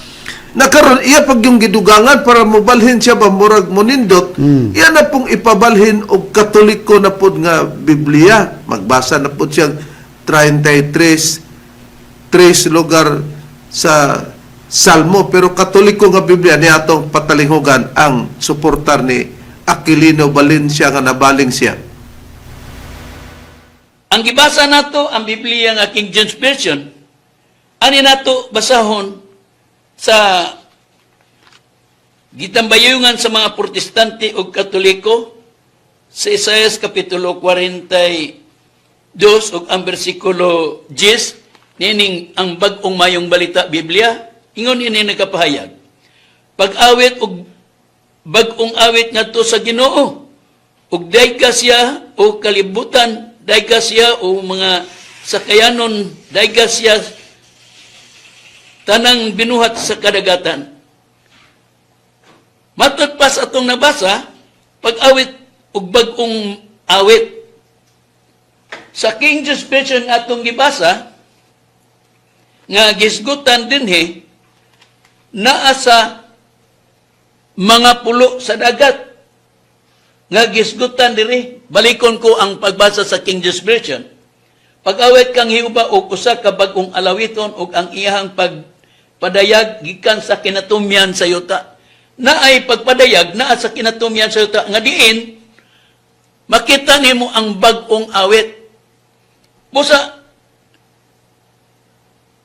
Na karon iya pag yung gidugangan para mobalhin siya ba, murag monindot, iya na pong ipabalhin og Katoliko na pod nga Biblia. Magbasa na pod siyang 33:3 lugar sa Salmo, pero Katoliko nga Biblia niya atong patalinghugan ang suportar ni Aquilino Valencia nga nabaling siya. Ang gibasa nato ang Biblia nga King James Version, ani nato basahon sa gitambayungan sa mga Protestante ug Katoliko sa Isaias Kapitulo 42 ug ang bersikulo 10 nining ang Bag-ong Mayong Balita Biblia, ingon ini nagapahayag, "Pag-awit og bag-ong awit ngadto sa Ginoo ug dayga siya o kalibutan, dayga siya o mga sakayanon, dayga siya tanang binuhat sa kadagatan." Matod pa sa atong nabasa, pag-awit ug bag-ong awit. Sa King James Version atong gibasa, nga gisgutan dinhi naa sa mga pulo sa dagat nga gisgutan diri. Balikon ko ang pagbasa sa King James Version. "Pag-awit kang Jehova og usa ka bag-ong alawiton ug ang iyang pagpadayag gikan sa kinatumyan sa yuta." Naay pagpadayag naa sa kinatumyan sa yuta nga diin makita nimo ang bag-ong awit. Busa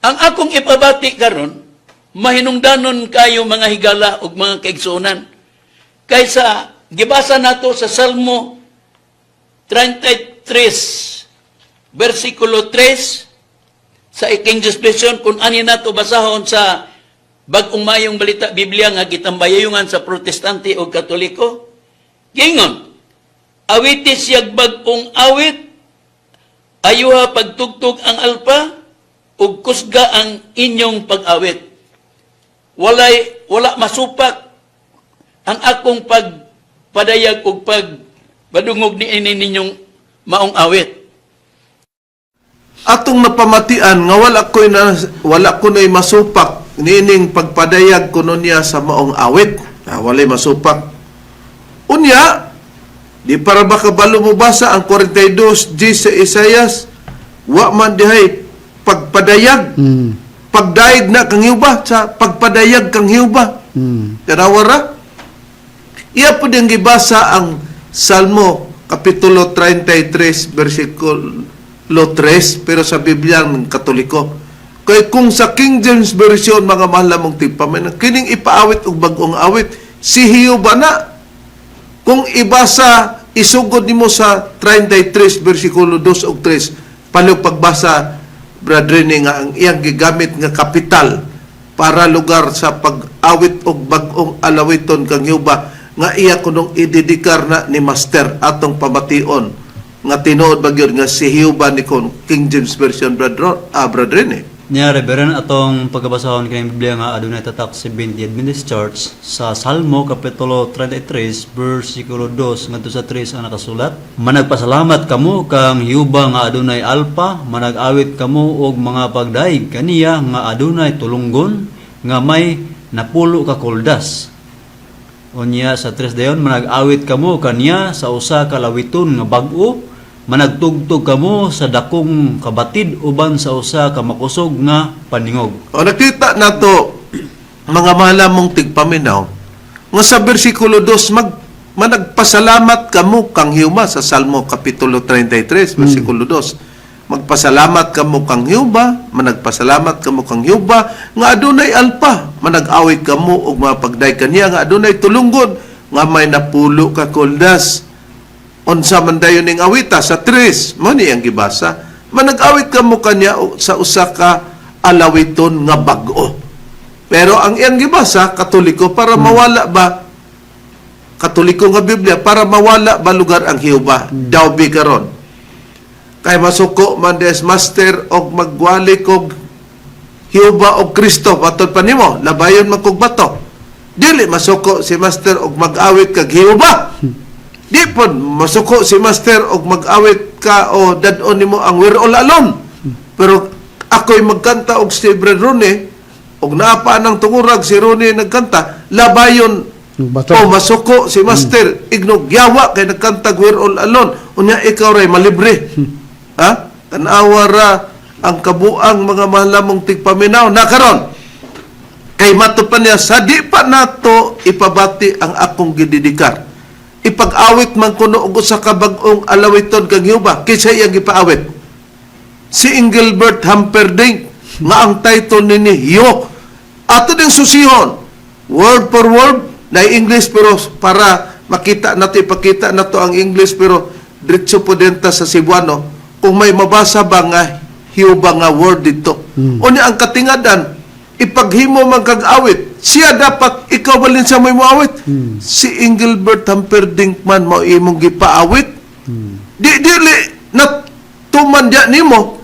ang ako Akong ipabati karon, mahinungdanon kayo, mga higala ug mga kaigsuonan. Kaysa gibasa nato sa Salmo 33 versikulo 3 sa King James Version, kung ani nato basahon sa Bag-ong Mayong Balita Biblia nga gitambayayungan sa Protestante o Katoliko. Gingon, "Awiti siyag bag-ong awit, ayuha pagtugtog ang alpa, ug kusga ang inyong pag-awit. Walay wala masupak ang akong pagpadayag ug pagpadungog ni ini ninyong maong awit." Atong napamatian nga wala ko na masupak niining pagpadayag kuno niya sa maong awit. Ah, walay masupak. Unya, di para ba kabalo mo basa ang 42 G sa Isayas? Wa man dihay pagpadayag. Pagdayeg na kang Jehova sa pagpadayag kang Jehova. Tanawa ra. Iya po din gibasa ang Salmo Kapitulo 33 versikulo 3, pero sa Biblia ng Katoliko. Kay kung sa King James Version, mga mahal namong tigpaminaw, kining ipaawit og bag-ong awit si Jehova na. Kung ibasa, isugod nimo sa 33 versikulo 2 ug 3, palihog pagbasa, Brother Rene, nga ang iyang gigamit nga kapital para lugar sa pag-awit og bag-ong alawiton kang Jehova nga iya kunong idedikar na ni Master, atong pamation nga tinuod ba gyud nga si Jehova ni kon King James Version, Brother Rene. Nya, Reverend, atong pagkabasahon kining Biblia nga adunay tatak Seventh Adventist Church, sa Salmo kapitulo 33 bersikulo 2 ngadto sa 3 ang nakasulat: "Managpasalamat kamo kang Jehova nga adunay alpa, manag-awit kamo og mga pagdaig kaniya nga adunay tulunggon nga may 10 ka koldas." Unya sa 3 dayon, "Manag-awit kamo kaniya sa usa ka lawiton nga bag-o, managtugtog kamo sa dakong kabatid uban sa usa ka makusog nga paningog." O nakita nato, mga mahal mong tigpaminaw, nga sa versikulo 2, managpasalamat kamo kang Jehova sa Salmo Kapitulo 33 versikulo 2. Magpasalamat kamo kang Jehova, managpasalamat kamo kang Jehova nga adunay alpa, manag-awit kamo og mapagday kaniya nga adunay tulunggon nga may 10 ka koldas. Unsa man dayon ning awita sa 3, mo ni ang gibasa. Manag-awit kamo kanya sa usa ka alawiton nga bag-o. Pero ang iyang gibasa Katoliko para mawala ba, Katoliko nga Biblia, para mawala ba lugar ang Jehova daw bi karon. Kay masuko man des Master og magwali kog Jehova og Kristo matod pa nimo, labayon man kog bato. Dili masuko si Master og mag-awit kag Jehova. Di pod masuko si Master og mag-awit ka o dad-on nimo ang "We're All Alone". Pero ako'y magkanta og si Brad Rone og naa pa nang tungurag si Rone nagkanta, labayon Bato. o masuko si Master ignog yawa kay nagkanta "We're All Alone", unya ikaw ray malibre. Ha, tanawa ra ang kabuang, mga mahal namong tigpaminaw na karon. Kay mato pa niya sa di pa nato ipabati ang akong gididikar. Ipag-awit man kuno og usa ka bag-ong alawiton kang Jehova. Kinsa iyang gipaawit? Si Engelbert Humperdinck nga ang title nini Yo. Ato ding susihon word for word na English, pero para makita nato, ipakita nato ang English, pero diretso po din ta sa Cebuano kung may mabasa ba nga Jehova nga word dito. Unya ang katingadan, ipaghimo man kag awit, siya dapat ikaw balin sa may moawit. Si Engelbert Humperdinck man mao imong gipaawit. Di dili na tuman diya nimo.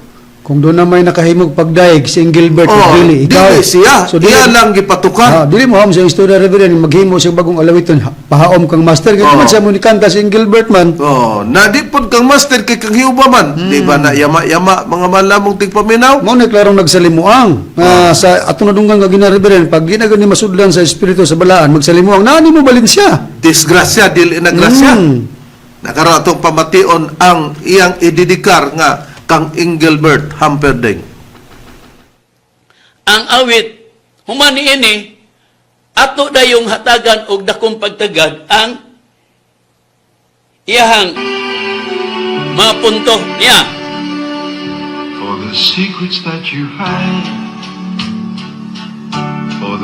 Kung doon na may nakahimog pagdaig si Engelbert, Oh, dili ikaw. Dili siya. So, dili, Iya lang gipatukar. Ah, dili mo haom sa istorya, Reverend, maghimo sa bagong alawiton, pahaom kang Master. Kaya man sa mo ni kanta si Engelbert man. Oh, na di pod kang Master kay kang Jehova man. Di ba na yama-yama, mga malamong tigpaminaw? Mao na klarong nagsalimuang. Ah, sa atong nadunggan nga gina, Reverend, pag di na gani masudlan sa espiritu sa balaan, magsalimuang na mo balin siya. Disgrasya dili na grasya. Nakaroon atong pamation ang iyang ididikar nga kang Engelbert Humperdinck. Ang awit human niini, ato dayong hatagan og dakong pagtagad ang iyahang mga punto niya. For the secrets that you hide.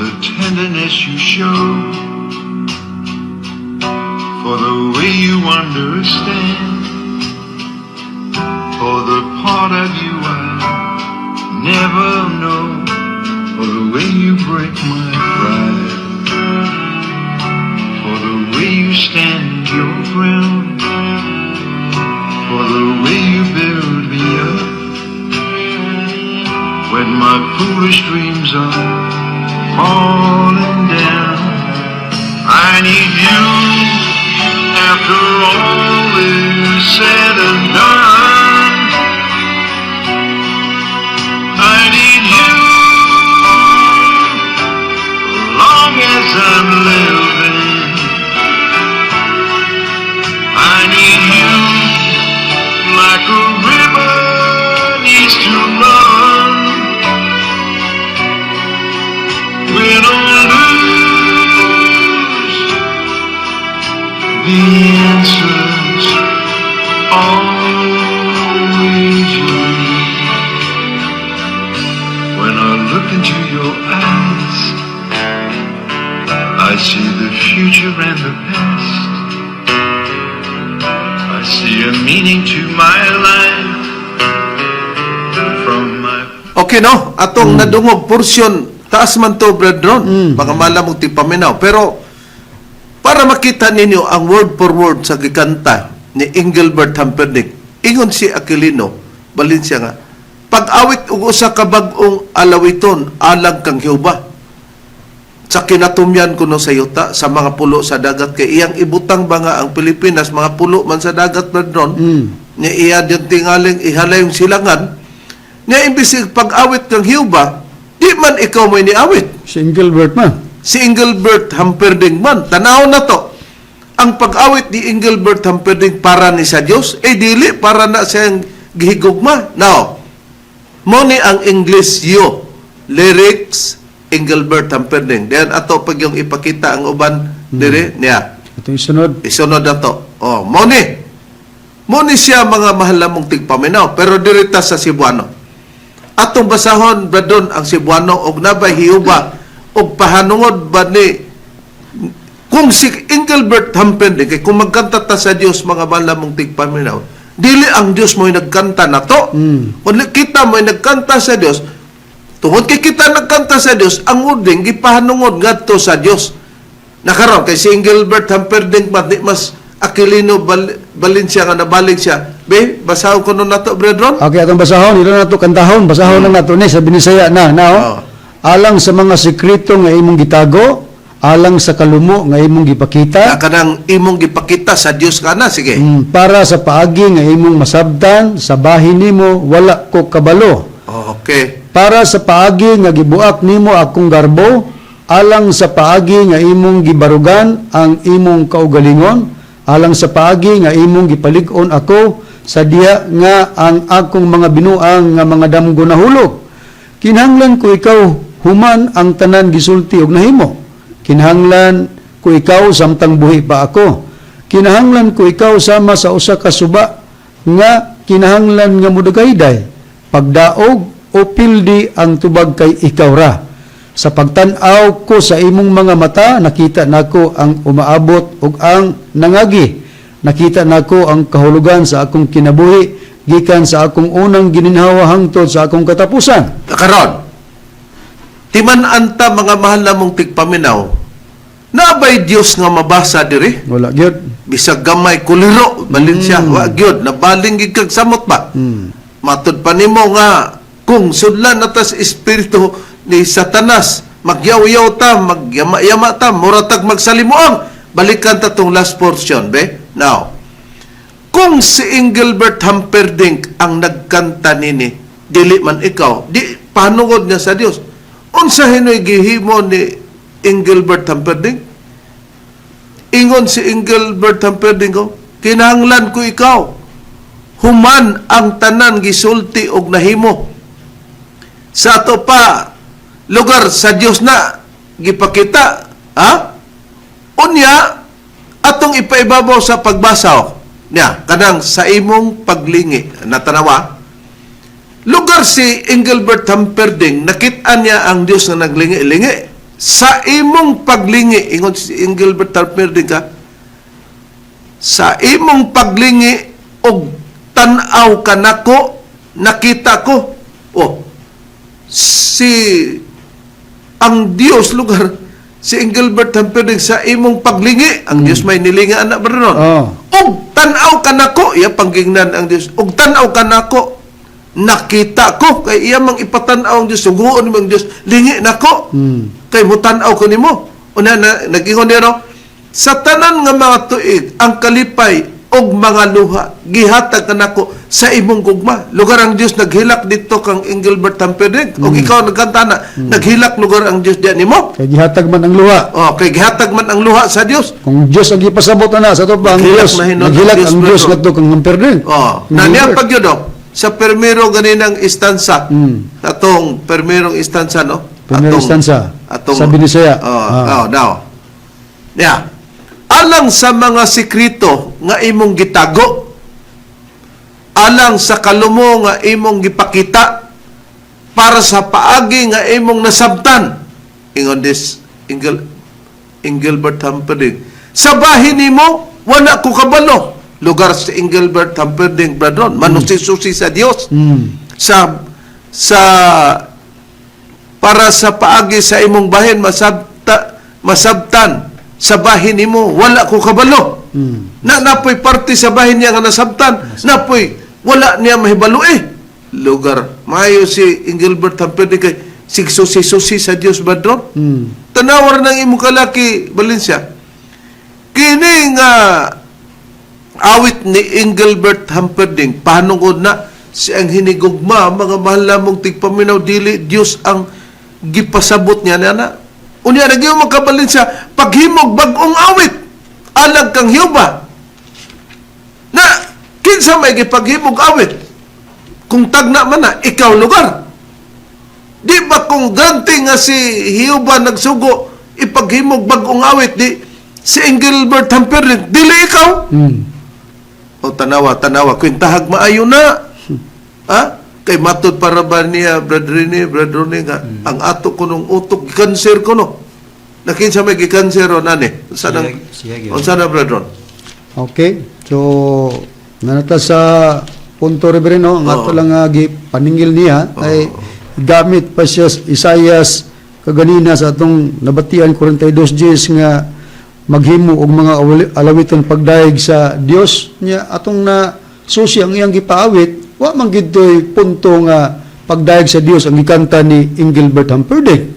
the tenderness you show, for the way you understand, for the part of you I never know, for the way you break my pride, for the way you stand your ground, for the way you build me up when my foolish dreams are falling down. I need you after all is said and done. I need you long as I'm living. I need you like a river needs to run. Win or lose, the answer's always you. When I look into your eyes, I see the future and the past. I see a meaning to my life from my Okay, no? Atong nadungog portion, taas man to, brethren, mga malamong tigpaminaw. Pero para makita ninyo ang word for word sa gikanta ni Engelbert Humperdinck, ingon si Aquilino Valencia nga, "Pag-awit og usa ka bag-ong alawiton alang kang Jehova sa kinatumyan kuno sa yuta, sa mga pulo sa dagat," kay iyang ibutang ba nga ang Pilipinas mga pulo man sa dagat, brethren, niya iya din tingaling ihalay yung silangan niya. Imbis pag-awit kang Jehova, di man ikaw may niawit. Si Engelbert man. Si Engelbert Humperdinck man. Tanaw na to. Ang pag-awit ni Engelbert Humperdinck, para ni sa Dios? Eh dili, para na siyang gihigugma. Now, mo ni ang English yo. Lyrics, Engelbert Humperdinck. Then ato pag yung ipakita ang uban dire niya. Ito yung sunod. Isunod na to. Oh, mo ni. Mo ni siya, mga mahal namong tigpaminaw, pero dirita sa Cebuano. Atong basahon, bradon, ang Cebuano og nabay hiyuba og pahanungod ba ni kung si Engelbert Humperdinck, kay kung magkanta ta sa Dios, mga mahal namong tigpaminaw, dili ang Dios mo'y nagkanta na to. Kung kita mo'y nagkanta sa Dios, tungod kay kita nagkanta sa Dios, ang uding gipahanungod ngadto sa Dios. Nakaron kay si Engelbert Humperdinck man, di mas Aquilino Valencia nga nabalig siya. Be, basahon ko nun nato, brethren. Okay, atong basahon, ilo na to kantahon, basahon lang nato ni sa Binisaya na, na oh. Oo. Alang sa mga sekreto nga imong gitago, alang sa kalumo nga imong gipakita, Na kanang imong gipakita sa Dios ka na, sige. Para sa paagi nga imong masabtan, sa bahin nimo wala ko kabalo. Para sa paagi nga gibuak nimo akong garbo, alang sa paagi nga imong gibarugan ang imong kaugalingon, alang sa paagi nga imong gipalig-on ako sa diha nga ang akong mga binuang nga mga damgo nahulog. Kinahanglan ko ikaw human ang tanan gisulti og nahimo. Kinahanglan ko ikaw samtang buhi pa ako. Kinahanglan ko ikaw sama sa usa ka suba nga kinahanglan nga mudagayday. Pagdaog o pildi ang tubag kay ikaw ra. Sa pagtan-aw ko sa imong mga mata, nakita nako ang umaabot ug ang nangagi. Nakita nako ang kahulugan sa akong kinabuhi gikan sa akong unang gininhawa hangtod sa akong katapusan. Karon, timan-an ta, mga mahal namong tigpaminaw, nabay Dios nga mabasa diri? Wala gyud. Bisag gamay kuliro, balin siya, wa gyud, nabaling gid kag samot ba? Matud pa nimo nga kung sudlan na ta sa espiritu ni Satanas, magyaw-yaw ta, magyama-yama ta, muratag magsalimuang. Balikan ta tong last portion, be. Now, kung si Engelbert Humperdinck ang nagkanta nini, dili man ikaw, di panungod niya sa Dios. Unsa hinoy gihimo ni Engelbert Humperdinck? Ingon si Engelbert Humperdinck, oh, "Kinahanglan ko ikaw human ang tanan gisulti og nahimo." Sa ato pa lugar sa Dios na gipakita, ha? Unya atong ipaibabaw sa pagbasa, oh. Niya kanang sa imong paglingi, natanawa lugar si Engelbert Humperdinck, nakita niya ang Dios nga naglingi-lingi. Sa imong paglingi, ingon si Engelbert Humperdinck ka, sa imong paglingi og tan-aw kanako, nakita ko. Oh, si ang Dios, lugar si Engelbert Humperdinck, sa imong paglingi, ang Dios may nilinga anak ba ron? Oh. Og tan-aw kanako, iya panggingnan ang Dios. Og tan-aw kanako, nakita ko, kay iya mang ipatan-aw ang Dios, suguon mo ang Dios, lingi nako. Kay mutan-aw ko nimo. Una na nag-ingon niya, no? Sa tanan nga mga tuig, ang kalipay og mga luha gihatag kanako sa imong gugma. Lugar ang Dios naghilak dito kang Engelbert Humperdinck og ikaw nagkanta na, naghilak lugar ang Dios diyan nimo. Kay gihatag man ang luha. Oh, kay gihatag man ang luha sa Dios. Kung Dios ang gipasabot ana sa ato pa ang Naghilak Dios, na hinuon ang naghilak Dios, ang Dios brother. ngadto kang Humperdinck. Oh, na niya pagyud oh, sa permero ganinang istansa. Atong permerong istansa, no? Permerong istansa. Atong Sa Binisaya. Oh, Ah. oh, now. Yeah. Alang sa mga sekreto nga imong gitago, alang sa kalumo nga imong gipakita, para sa paagi nga imong nasabtan, ingon this Engelbert Humperdinck. Sa bahin nimo wala ko kabalo. Lugar si Engelbert Humperdinck, brethren, manusi-susi sa Dios. Sa sa para sa paagi sa imong bahin masabtan sa bahin nimo wala ko kabalo. Na napoy parte sa bahin niya nga nasabtan, napoy wala niya mahibalo eh. Lugar maayo si Engelbert Humperdinck kay sigsusi-susi sa Dios, brethren. Tanawar ng imong kalaki, Valencia. Kini nga awit ni Engelbert Humperdinck, panungod na si ang hinigugma, mga mahal namong tigpaminaw, dili Dios ang gipasabot niya na na. Unya na gyud makabalin siya paghimog bag-ong awit alang kang Jehova. Na kinsa may gipaghimog awit? Kung tagna man na ikaw, lugar. Di ba kung ganti nga si Jehova nagsugo ipaghimog bag-ong awit, di si Engelbert Humperdinck, dili ikaw? O tanawa, tanawa, kwentahag maayo na. Ha? Kay matod para ba niya, Brother Rene, Brother Rene, nga, ang ato ko nung utok, gikanser ko no. Nakinsa may gikanser o nani? Sa nang, Siya, siya, gyud. unsa na, Brother Ron? Okay. So nanata sa punto, Reverendo, ang ato Oo. lang nga gipaningil niya ay gamit pa siya sa Isaias kaganina sa atong nabatian 42:10 nga maghimo og mga alawiton pagdayeg sa Dios niya. Atong na susi ang iyang gipaawit, wa man gidtoy punto nga pagdayeg sa Dios ang gikanta ni Engelbert Humperdinck.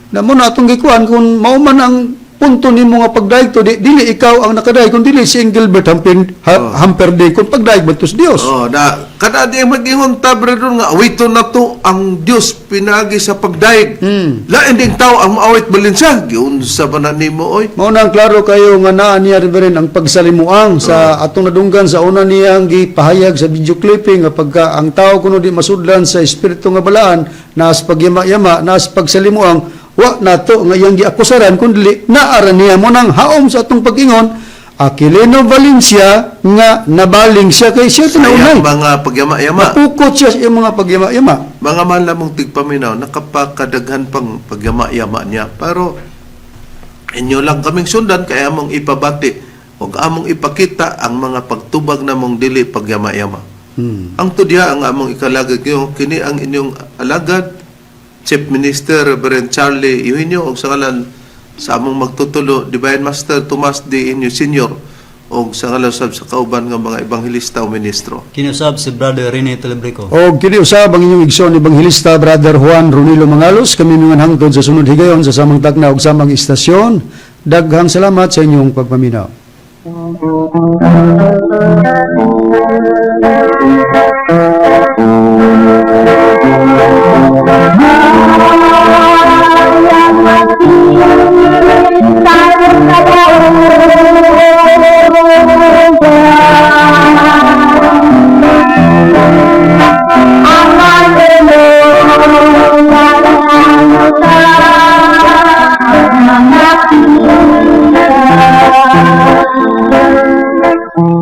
Na mo na atong gikuan, kung mao man ang punto nimo nga pagdayeg to, di, dili ikaw ang nakadayeg kung dili si Engelbert Humperdinck, kung pagdayeg man to sa Dios. Oh, na kada di mag-ingon ta, Brother Ron, nga awito na to ang Dios pinagi sa pagdayeg. Lain ding tao ang maawit balin siya. Giunsa ba na nimo oy? Mao na ang klaro kayo nga naa niya, Reverend, ang pagsalimuang sa atong nadunggan sa una niyang gipahayag sa video clipping nga pagka ang tao kuno di masudlan sa espiritu nga balaan, naas pagyama-yama, naas pagsalimuang, wa nato nga iyang giakusaran kundi naara niya. Mo nang haom sa atong pag-ingon Aquilino Valencia nga nabaling siya kay siya Sayang tinaunay. mga pagyama-yama. Napukot siya sa iyang mga pagyama-yama. Mga mahal namong tigpaminaw, nakapakadaghan pang pagyama-yama niya. Pero inyo lang kaming sundan kaya among ipabati o among ipakita ang mga pagtubag namong dili pagyama-yama. Ang tudya ang among ikalagad ngayon, kini ang inyong alagad, Chief Minister Reverend Charlie Eugenio, og sa ngalan sa among magtutulo, Divine Master Tomas D. Inyo Senior, og sa ngalan sab sa kauban nga mga ebanghelista o ministro. Kinusab si Brother Rene Telebrico. O kini usab ang inyong igsoon ebanghelista, Brother Juan Ronilo Mangalos. Kami mga hangtod sa sunod higayon sa samang takna ug samang istasyon. Daghang salamat sa inyong pagpaminaw. Thank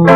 you.